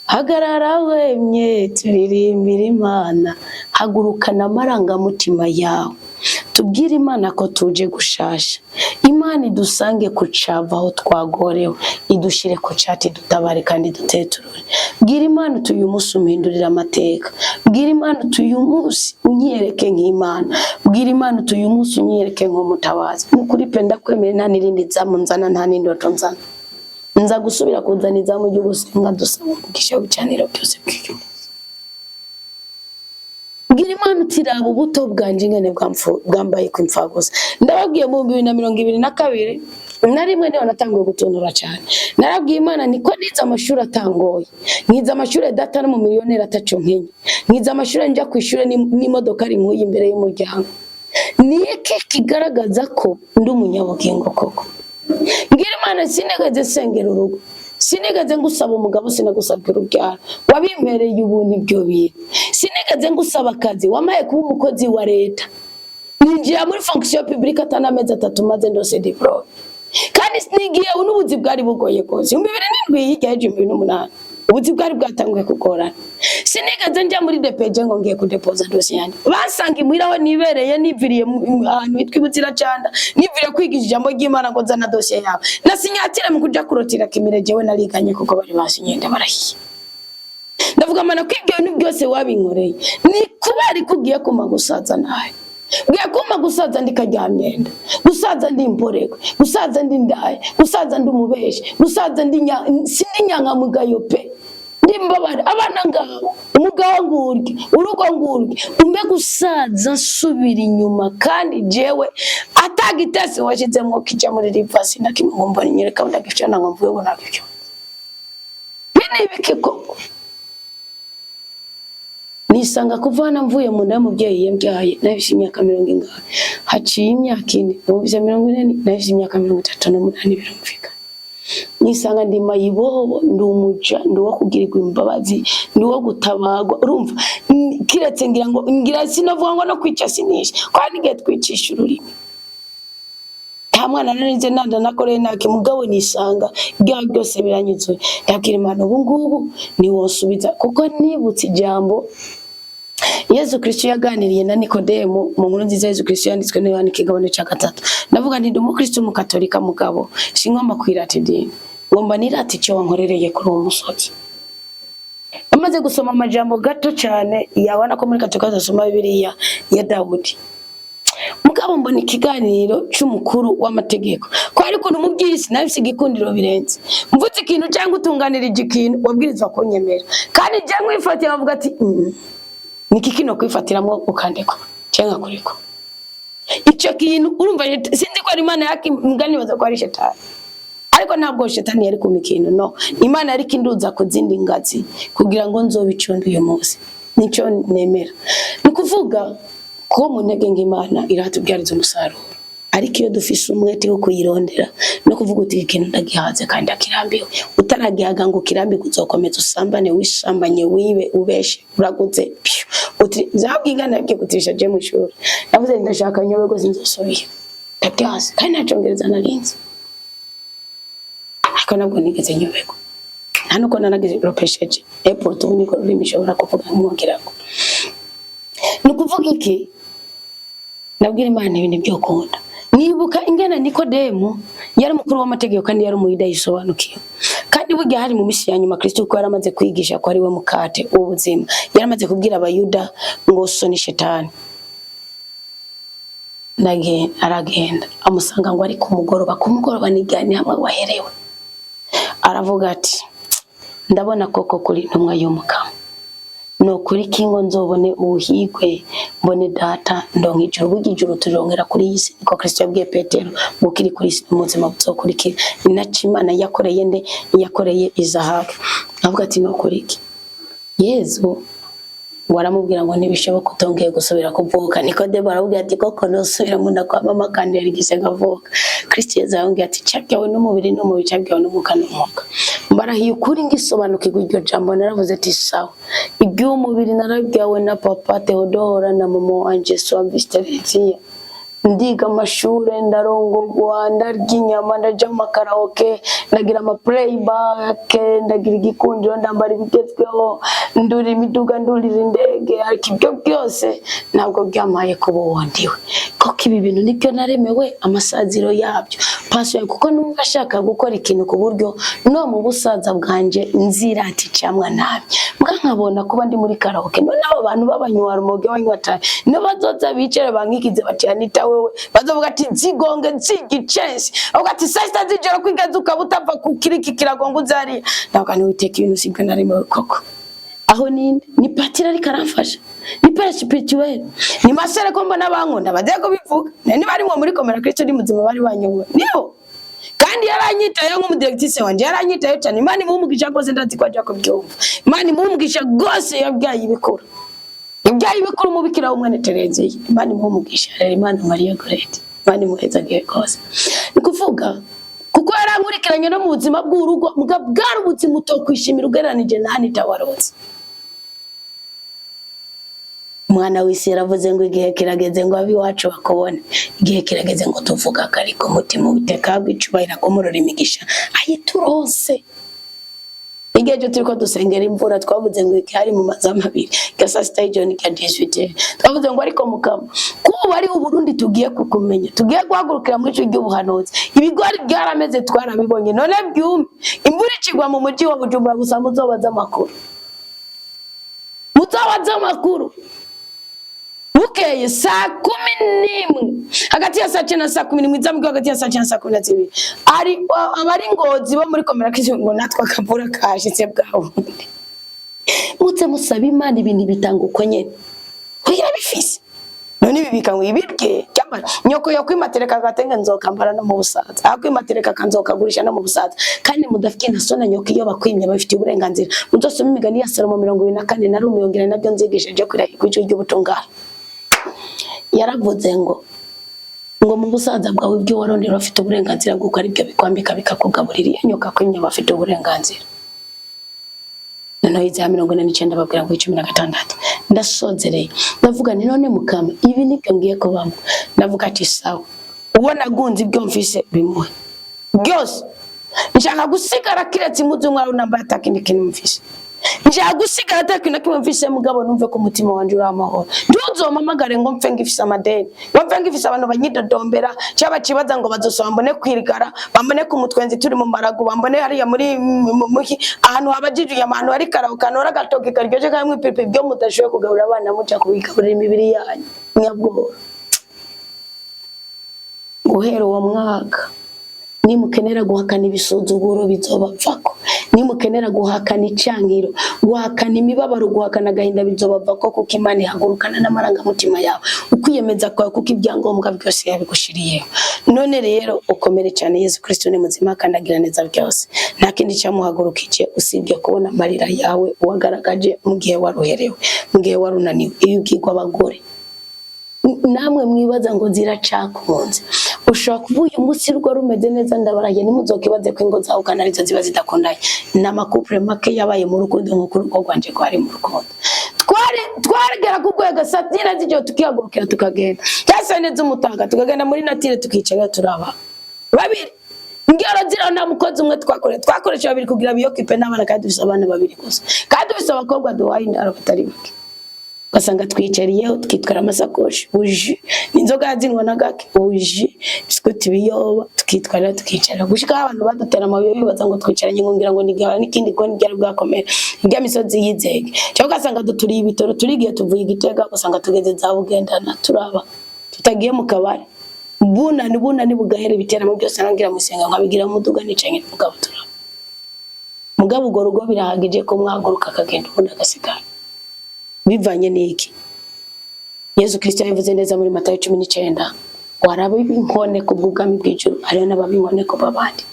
hagarara wemye, turirimbire Imana. Hagurukana amarangamutima yawe, tubwire Imana ko tuje gushasha. Imana idusange ku cava aho twagorewe, idushyire ku cati, dutabare kandi duteturure. Bwira Imana uti: "Uyu munsi umpindurire amateka." Bwira Imana uti: "Uyu munsi unyereke nk'Imana." Bwira Imana uti: "Uyu munsi unyereke nk'umutabazi." Ni ukuri pe, ndakwemeye. Nta n'irindi zamu nzana, nta n'indoto nzana. Nza gusubira kuzana izamu ry'ugusenga, dusaba umugisha w'ibicaniro byose bw'uyu munsi. Bwira Imana uti: "Raba ubuto bwanje ingene bwambaye ku imfagusa." Ndababwiye, mu 2022 na rimwe niho natanguye gutunura cyane. Narabwiye Imana niko nize amashuri atangoye, nkize amashuri data no mu miliyoneri ataco nkenya, nkize amashuri njya ku ishuri n'imodoka ari nkuye imbere y'umuryango. Ni iki kigaragaza ko ndi umunyabugingo koko? Mbwira Imana: "Sinigeze nsengera urugo, sinigeze ngusaba umugabo, sinagusabye urubyaro, wabimpereye ubuntu ibyo bintu. Sinigeze ngusaba akazi, wampaye kuba umukozi wa leta, ninjira muri fonction publique atana amezi 3 maze ndose diplôme." Kandi nigiye n'ubuzi bwari bugoye rwose, 2007, hirya y'ejo 2008 ubuzi bwari bwatanguye kugorana. Sinigeze njya muri DPJ ngo ngiye kudepoza dosiye yanjye. Basanga imuhira aho nibereye, niviriye ahantu hitwa Ibuziracanda, niviriye kwigisha ijambo ry'Imana, ngo nzana dosiye yawe na signature mu kuja kurotira kimire. Jewe nariganye kuko bari basinye, ndabarahiye. Ndavuga: "Mana, ko ibyo bintu byose wabinkoreye, ni kubera ko ugiye kumpa gusaza nabi, ugiye kumpa gusaza ndi karyamyenda, gusaza ndi imporerwe, gusaza ndi ndaye, gusaza ndi umubeshi, gusaza ndi sindi inyankamugayo pe, ndi mbabare, abana ngabo, umugabo ngurye, urugo ngurye, umbe gusaza nsubira inyuma, kandi jewe atagitesi washyizemo kijya muri rivasi na kimwe ngo mbone nyereka ndagifyona ngo mvuge ngo nagifyona. Ibi ni ibiki koko?" Nisanga kuva hano mvuye mu nda y'umubyeyi yambyaye nafise imyaka mirongo ingahe, haciye imyaka 4, numvise 40, nafise imyaka 38. Birumvikana, nisanga ndi mayibobo, ndi umuja, ndi uwo kugirirwa imbabazi, ndi uwo gutabagwa. Urumva, kiretse ngira ngo ngira sinavuga ngo no kwica sinisha, kandi n'igihe twicisha ururimi nta Nta mwana narinze nanda nakoreye ntake, mugabo nisanga ibyaha byose biranyuzuye. Ndabwira Imana, ubu ngubu ntiwosubiza, kuko nibutse ijambo Yezu Kristo yaganiriye na Nikodemu mu nkuru nziza Yezu Kristo yanditswe na Yohana ikigabane cya gatatu. Ndavuga nti ndi umukristo, umukatolika, mugabo singomba kwirata idini, ngomba nirata icyo wankorereye kuri uwo musozi. Amaze gusoma amajambo gato cyane, yabona ko muri katolika badasoma Bibiliya ya Dawudi. Mugabo mbona ikiganiro c'umukuru w'amategeko ko ari ukuntu mu by'isi nabifise igikundiro birenze. Mvutse ikintu cyangwa utunganirije ikintu, wabwirizwa kunyemera, kandi jya nkwifatira bavuga ati niki kino kwifatiramwo ukandekwa cyangwa nkakurekwa icyo kintu. Urumva sinzi ko ari Imana yakimugani, baza ko ari shetani, ariko ntabwo shetani yari kumpa ikintu. No Imana yari kinduza ku zindi ngazi kugira ngo nzobe icondo uyu munsi. Nicyo nemera, ni ukuvuga ko mu ntege nk'Imana iratubyariza umusaruro, ariko iyo dufise umwete wo kuyirondera no kuvuga uti iki kintu ndagihaze kandi ndakirambiwe. Utaragihaga ngo ukirambirwe, uzokomeza usambane, wisambanye, wibe, ubeshe, uraguze pyu. Uti nzabwiga ingana yagiye gutirisha je mu ishuri. Navuze nti ndashaka nyobe rwose, nzosubira ndabyaze, kandi nta congereza narinzi, ariko nabwo nigeze nyoberwa, nta nuko naragize ropesheje airport. Ubu niko rurimi nshobora kuvuga nk'umwongerako. Ni ukuvuga iki? Nabwira Imana ibintu byo kunda. Nibuka ingene Nikodemu yari umukuru w'amategeko kandi yari umuyuda yisobanukiwe, kandi burya hari mu minsi ya nyuma. Kristo kuko yaramaze kwigisha ko ari we mukate w'ubuzima, yaramaze kubwira abayuda ngo so ni shetani. Ndagenda, aragenda amusanga ngo ari ku mugoroba, ku mugoroba nigani hamwe waherewe. Aravuga ati ndabona koko kuri intumwa y'Umukama, ni ukuri kingo nzobone ubuhigwe, mbone data, ndonka ijuru. Burya ijuru turirongera kuri iyi si, niko Kristo yabwiye Petero ngo ukiri kuri iyi si n'ubuzima buzokurikira. Ni naco Imana yakoreye nde? Yakoreye Izahaki. Avuga ati ni ukuri iki? Yezu waramubwira ngo ntibishoboka utongeye gusubira kuvuka. Nikodemo aramubwira ati koko nosubira mu nda kwa mama kandi yarigise nkavuka? Kristo Yezu aramubwira ati cabyawe n'umubiri n'umubiri, cabyawe n'umwuka n'umwuka. Mbarahiye ukuri, ngisobanukirwa iryo jambo naravuze ati sawa, iby'umubiri narabyawe na papa Theodora na mama wanje Swabiste, ndiga amashure, ndarongorwa, ndarya inyama, ndaja mu makaraoke, ndagira ama playback, ndagira igikundiro, ndambara ibigezweho, ndurira imiduga, ndurira indege, ariko ibyo byose ntabwo byamaye kuba uwondiwe. Koko ibi bintu nibyo naremewe, amasaziro yabyo passion, kuko numva ashaka gukora ikintu ku buryo no mu busaza bwanje nzirata icamwa namye mbwa nkabona kuba ndi muri karaoke. None abo bantu b'abanywa rumogi, banywa tabi, nibo bazoza bicare bankikize bati Anita wewe, bazovuga ati zigonge zigicensi, bavuga ati saa sita z'ijoro kwigeza ukaba utava ku kiriki kirago ngo uze hariya. Ndavuga ni witeka, ibintu sibyo naremewe koko. Aho ninde? Ni patiri ariko aramfasha, ni père spirituel, ni masere ko mbona bankunda bagiye kubivuga. Niba ari mwo muri komera Kristo ni muzima, bari banyoboye nibo, kandi yaranyitayeho nk'umudirectrice wanje, yaranyitayeho cyane. Imana imuhe umugisha rwose, ndazi ko ajya kubyumva. Imana imuhe umugisha rwose, yabyaye ibikuru, yabyaye ibikuru, umubikira w'umwana Tereziya. Imana imuhe umugisha rero, Imana Mariya Gorete, Imana imuhezagiye rwose. Ni kuvuga kuko yarankurikiranye no mu buzima bw'urugo, muga bwari ubuzima utokwishimira ugereranije na Anita warose. Umwana w'isi yaravuze ngo igihe kirageze ngo ab'iwacu bakubone, igihe kirageze ngo tuvuge akari ku mutima. Uwiteka ahabwe icubahiro, akomorora imigisha ayiturose. Igihe cyo turiko dusengera imvura, twavuze ngo iki hari mu mazamu abiri ya saa sita y'ijoro n'irya 18. Twavuze ngo ariko mukama, kuba ari Uburundi tugiye kukumenya, tugiye guhagurukira muri ico ry'ubuhanuzi. Ibigori byarameze, twarabibonye, none byumye, imvura ikigwa mu mujyi wa Bujumbura gusa. Muzobaze amakuru, muzobaze amakuru. Bukeye saa 11, hagati ya saa 9 na saa 11, izamu hagati ya saa 9 na saa 12, ari abari Ngozi bo muri komera kisi ngo natwe akavura kashitse bwa bundi. Muze musaba Imana ibintu bitanga uko nyene kugira bifise. None ibi bika ngo ibirye cyangwa nyoko yo kwimatereka agatenge nzokambara no mu busaza, aho kwimatereka kanzokagurisha no mu busaza. Kandi mudafite na so na nyoko, iyo bakwimye bafitiye uburenganzira. Muzosome imigani ya Salomo 24 na rumwe, yongera nabyo nzigisha je kwirahiye kw'ijwi ry'ubutungane. Yaravuze ngo mu busaza bwawe ibyo warondera bafite uburenganzira bw'uko aribyo bikwambika, bikakugaburira. Iyo nyoka kwimye bafite uburenganzira. Noneho Yesaya 49 babwira ngo 16. Ndasozereye, ndavuga nti none mukama, ibi nibyo ngiye kubamo? Ndavuga ati sawa. Uwo nagunze ibyo mfise bimuhe byose. Nshaka gusigara kiretse impuzu umwe nambaye, atakindi kintu mfise. Nshaka gusigara atakintu na kimwe mfise, mugabo numve ko umutima wanje uri amahoro. Ntuzompamagare ngo mpfe ngifise amadeni, ngo mpfe ngifise abantu banyidodombera cyangwa bacibaza ngo bazosaba mbone kwirigara, bambone ku mutwenzi turi mu maragu, bambone hariya muri ahantu habajije ahantu hari karaoke, ahantu hari agatoki karyoshye karimwo ipiripiri. Byo mudashoboye kugaburira abana, muja kubigaburira imibiri yanyu nyabworo. Guhera uwo mwaka, nimukenera guhakana ibisuzuguro bizobavako, nimukenera guhakana icankiro, guhakana imibabaro, guhakana agahinda, bizobavako, kuko Imana ihagurukana n'amarangamutima yawe, ukwiyemeza kwawe, kuko ibyangombwa byose yabigushiriyeho. None rero ukomere cyane. Yesu Kristo ni muzima kandi agira neza byose. Nta kindi cyamuhagurukije usibye kubona amarira yawe wagaragaje mu gihe waruherewe, mu gihe warunaniwe. Iyo ubwirwa abagore namwe mwibaza ngo ziracakunze, ushobora kuba uyu munsi rugo rumeze neza. Ndabarahiye, ntimuzokibaze ko ingo zawe kandi arizo ziba zidakundanye. Ni ama couple make yabaye mu rukundo nk'uko urugo rwanje rwari mu rukundo. Twari twaragera ku rwego saa 4 z'ijoro tukihagurukira tukagenda, cyangwa saa 4 z'umutaga tukagenda muri nature, tukicara turaba babiri. Ingero ziriho, nta mukozi umwe twakoresha, twakoresha babiri kugira biyokipe n'abana, kandi dufise abana babiri gusa, kandi dufise abakobwa duhaye indaro batari bake. Ugasanga twicariyeho, tukitwara amasakoshi, buji n'inzoga yazinwa na gake, buji, bisikuti, ibiyoba, tukitwarira, tukicara gushika aho abantu badutera amabuye bibaza ngo twicaranye, ngo ngira ngo nigaba n'ikindi ko ntibyari bwakomera irya misozi y'izege. Cyangwa ugasanga duturiye ibitoro, turigiye tuvuye i Gitega, ugasanga tugeze za Bugendana, turaba tutagiye mu kabari. Bunani bunani bugahera, ibiteramo byose nagira musenga nkabigira mu muduga nicanye n'umugabo turaba. Mugabo urwo rugo birahagije ko mwahaguruka akagenda ubundi agasigara, bivanye n'iki? Yesu Kristo yabivuze neza muri Matayo 19 ngo hari ab'inkone ku bw'ubwami bw'ijuru, hariho n'ababa inkone ku bw'abandi.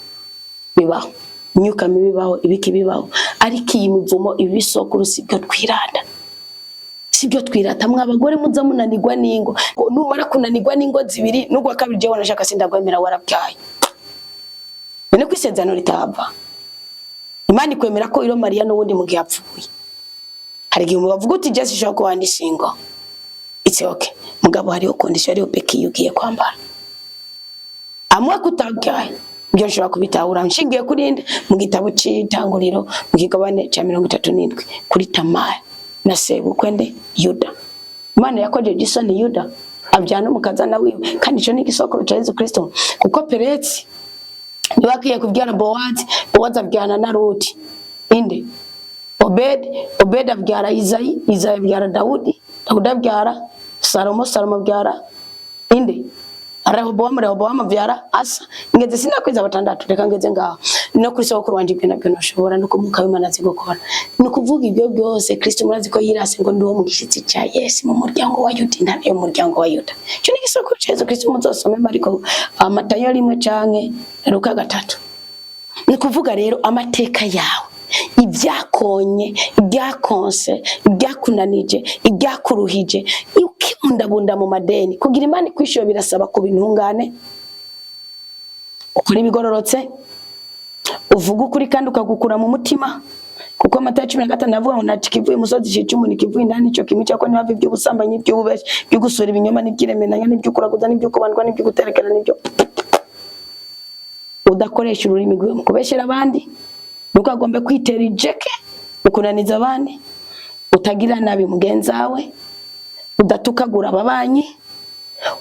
Bibaho imyuka mibi, bibaho ibiki, bibaho. Ariko iyi mivumo, ibi bisokuru, sibyo twirata, sibyo twirata. Mwa abagore muza munanirwa n'ingo, numara kunanirwa n'ingo zibiri n'ugwa kabiri, jewe nashaka sindagwemera warabyaye. None ko isezerano ritahava, Imana ikwemera ko iro Mariya n'ubundi mu gihe apfuye, hari igihe bavuga uti jesi ushobora kuba ndi single, it's okay. Mugabo hariho condition, hariho peki ugiye kwambara amwe kutabyaye. Ibyo nshobora kubitahura nshingiye kuri nde? Mu gitabo c'Itanguriro, mu kigabane ca 37, kuri Tamari na sebukwe nde? Yuda. Imana yakojeje isoni Yuda, abyana umukazana wiwe, kandi ico ni igisokoro ca Yesu Kristo, kuko Perezi niwe akwiye kubyara Bowazi, Bowazi abyana na Ruti inde? Obedi. Obedi abyara Izayi, Izayi abyara Dawudi, Dawudi abyara Salomo, Salomo abyara inde? Rehobowamu. Rehobowamu abyara Asa. Ngeze sinakwiza batandatu, reka ngeze ngaho. No kuri sogokuru wanje ibyo nabyo ntushobora no kumuka w'Imana azi gukora. Ni ukuvuga ibyo byose, Kristo murazi ko yirase ngo ndi uwo mu gishyitsi cya Yesu mu muryango wa Yuda, intare yo mu muryango wa Yuda. Icyo ni igisokuru cya Yesu Kristo. Muzosome Mariko, Matayo 1 canke Luka 3. Ni ukuvuga rero amateka yawe, ibyakonye, ibyakonse, ibyakunanije, ibyakuruhije, ukibundabunda mu madeni, kugira Imana ikwishyura birasaba kuba intungane, ukora ibigororotse, uvuga ukuri kandi ukagukura mu mutima, kuko Matayo 15 avuga ngo nta kivuye umusozi cica umuntu, ikivuye indani nico kimwica, ko niba iby'ubusambanyi, iby'ububeshi, ibyo gusura ibinyoma, n'iby'iremenanya, n'iby'ukuraguza, n'iby'ukubandwa, n'iby'uguterekera, n'ibyo udakoresha ururimi rwawe mu kubeshyera abandi, ntukagombe kwitera ijeke mu kunaniza abandi, utagira nabi mugenzawe, udatukagura ababanyi,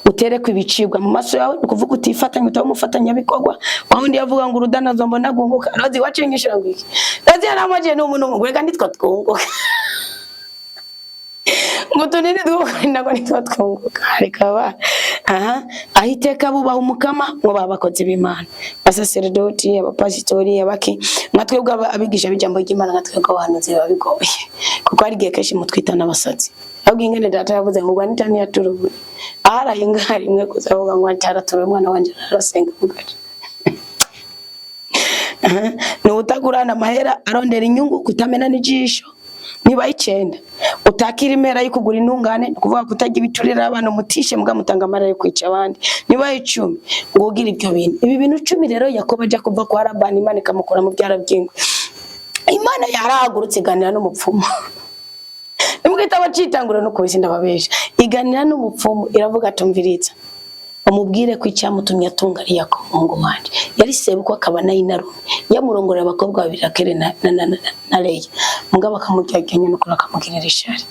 uterekwa ibicibwa mu maso yawe. Ni ukuvuga utifatanya, utaba umufatanyabikorwa wa wundi yavuga ngo urudanazo mbona gunguka. Rozi waciye nyishura ngo iki? Rozi yaramaje ni umuntu ngo reka nitwo twunguka, ngo tunini twukurinda ngo nitwo twunguka. Reka ba aha aho iteka bubaha Umukama, ngo baba abakozi b'Imana, abasaseredoti, abapasitori, abaki, nka twebwe abigisha b'ijambo ry'Imana, nka twebwe abahanuzi, biba bigoye kuko hari igihe kenshi mutwita n'abasazi. Ahubwo ingene data yavuze ngo Anita ntiyaturuwe, aharaye ngaha rimwe gusa avuga ngo Anita araturuwe, umwana wanje arasenga mu gace. Ni utagurana amahera arondera inyungu, kutamena n'ijisho. Niba 9, utakira impera yo kugura intungane, ni ukuvuga kutarya ibiturira abantu mutishe muga mutanga amahera yo kwica abandi. Niba 10, ngo ugire ibyo bintu, ibi bintu 10 rero, Yakobo ajya kuva kwa Labani, Imana ikamukura mu byara by'ingwe. Imana yarahagurutse iganira n'umupfumu. Nibwo itaba citangura no kubisi ndababesha, iganira n'umupfumu, iravuga ati: "Umviriza." Umubwire ko icyamutumye atunga ari Yakobo umuhungu wanje. Yari sebukwe akaba na inarume, yamurongorera abakobwa babiri, Rakeli na Leya, mugabo akamuryarya n'ukuri, akamugirira ishari.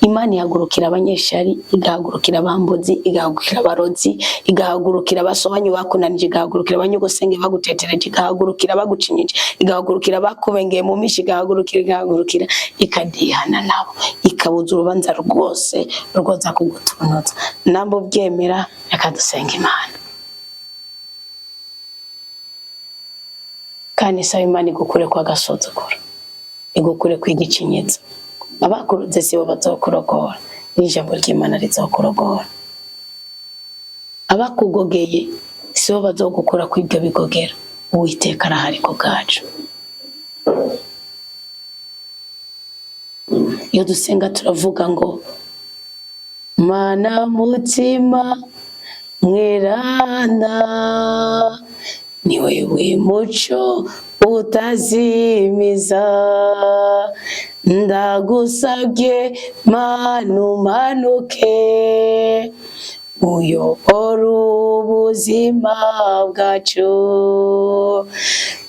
Imana ihagurukira abanyeshari, igahagurukira abambuzi, igahagurukira abarozi, igahagurukira abasobanyu bakunanije, igahagurukira abanyogosenge bagutetereje, igahagurukira abagucinyije, igahagurukira abakubengeye mu mishi, igahagurukira ikadihana nabo, ikabuza urubanza rwose rwoza kugutunuza. Namba ubyemera, reka dusenga Imana kandi isaba Imana igukure kwa gasuzuguro, igukure kwigicinyizo. Abakuruze sibo bazokurogora, n'ijambo ry'Imana rizokurogora. Abakugogeye sibo bazogukura kw'ibyo bigogera. Uwiteka arahari ku bwacu. Iyo dusenga turavuga ngo: Mana mutima mweranda, ni wewe muco utazimiza, ndagusabye mana umanuke uyobora ubuzima bwacu,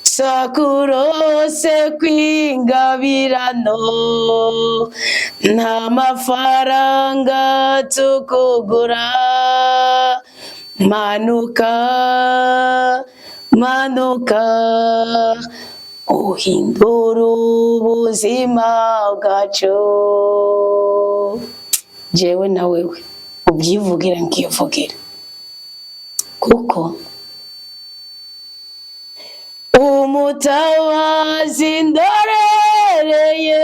sakurose kwingabirano, nta mafaranga tukugura, manuka, manuka uhindura ubuzima bwacu. Jewe na wewe ubyivugira nkivugira, kuko umutabazi ndorereye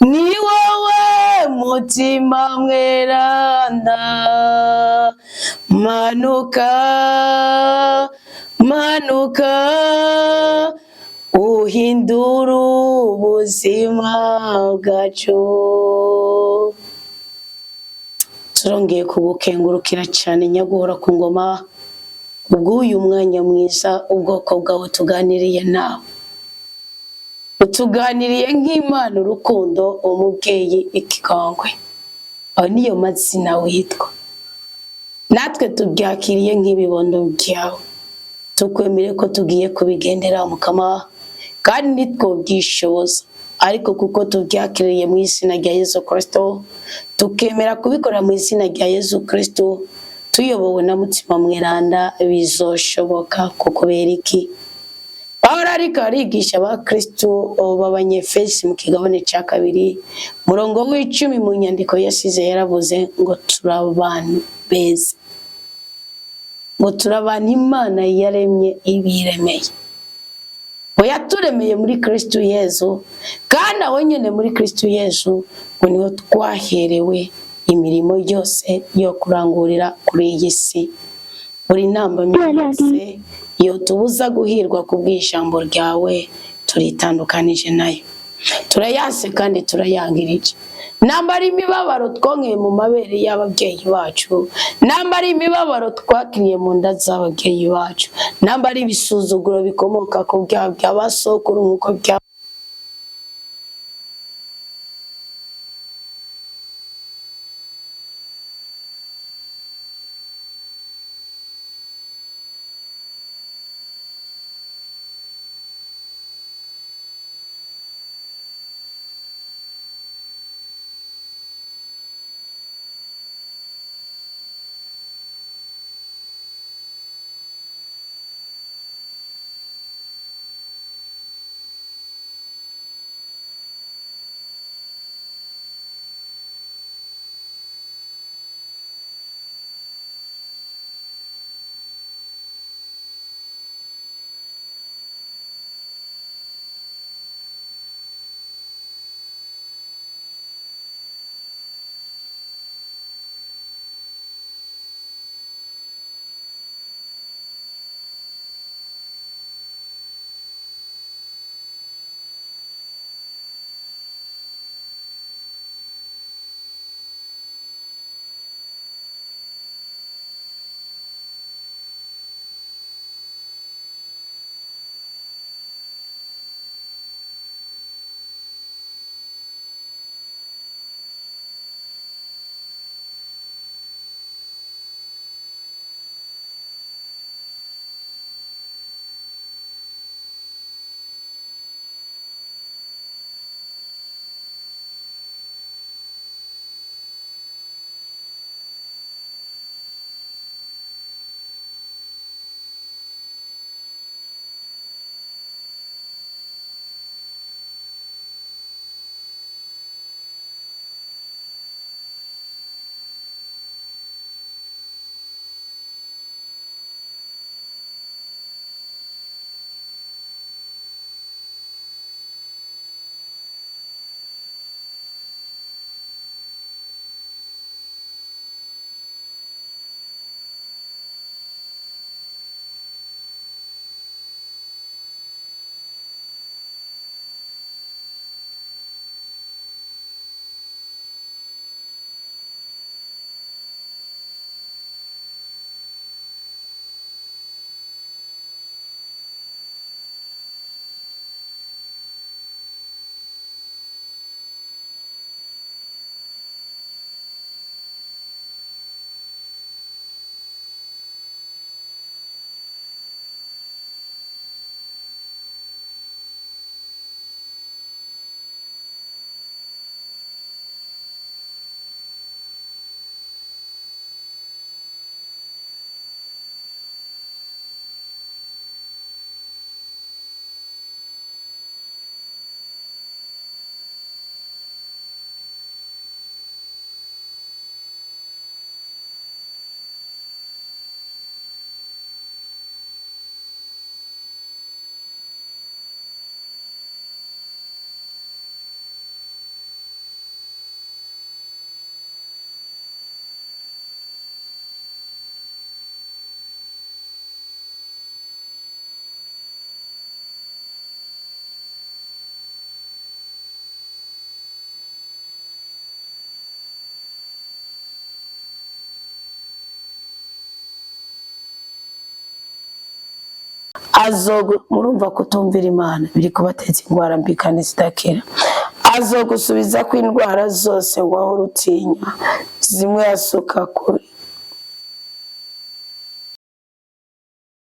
ni wowe mutima mweranda, manuka, manuka uhindura ubuzima bwacu. Turongeye kugukengurukira cyane, nyaguhora ku ngoma, ubw'uyu mwanya mwiza ubwoko bwawe tuganiriye nawe. Utuganiriye nk'Imana urukundo, umubyeyi ikigongwe, aho niyo mazina witwa. Natwe tubyakiriye nk'ibibondo byawe, tukwemere ko tugiye kubigendera, Mukama, kandi ntitwobyishoboza, ariko kuko tubyakiriye mu izina rya Yesu Kristo, tukemera kubikora mu izina rya Yesu Kristo tuyobowe na Mutima Mweranda, bizoshoboka. Kubera iki? Pawulo ariko arigisha abakristo b'Abanyefesi mu kigabane cya kabiri, murongo w'10, mu nyandiko yasize yaravuze ngo turi abantu beza, ngo turi abantu Imana yaremye ibiremeye, ngo yaturemeye muri Kristo Yesu, kandi aho nyine muri Kristo Yesu ngo niho twaherewe imirimo yose yo kurangurira kuri iyi si. Buri nama yose iyo tubuza guhirwa ku bw'ijambo ryawe, turitandukanije nayo, turayase kandi turayangirije. Namba ari imibabaro twonkeye mu mabere y'ababyeyi bacu, namba ari imibabaro twakiriye mu nda z'ababyeyi bacu, namba ari ibisuzuguro bikomoka ku byaha bya ba sokuru nk'uko bya Azogu murumva kutumvira Imana biri kubateza indwara mbi kandi zidakira. Azogusubiza ko indwara zose wahora utinya, zimwe yasuka kuri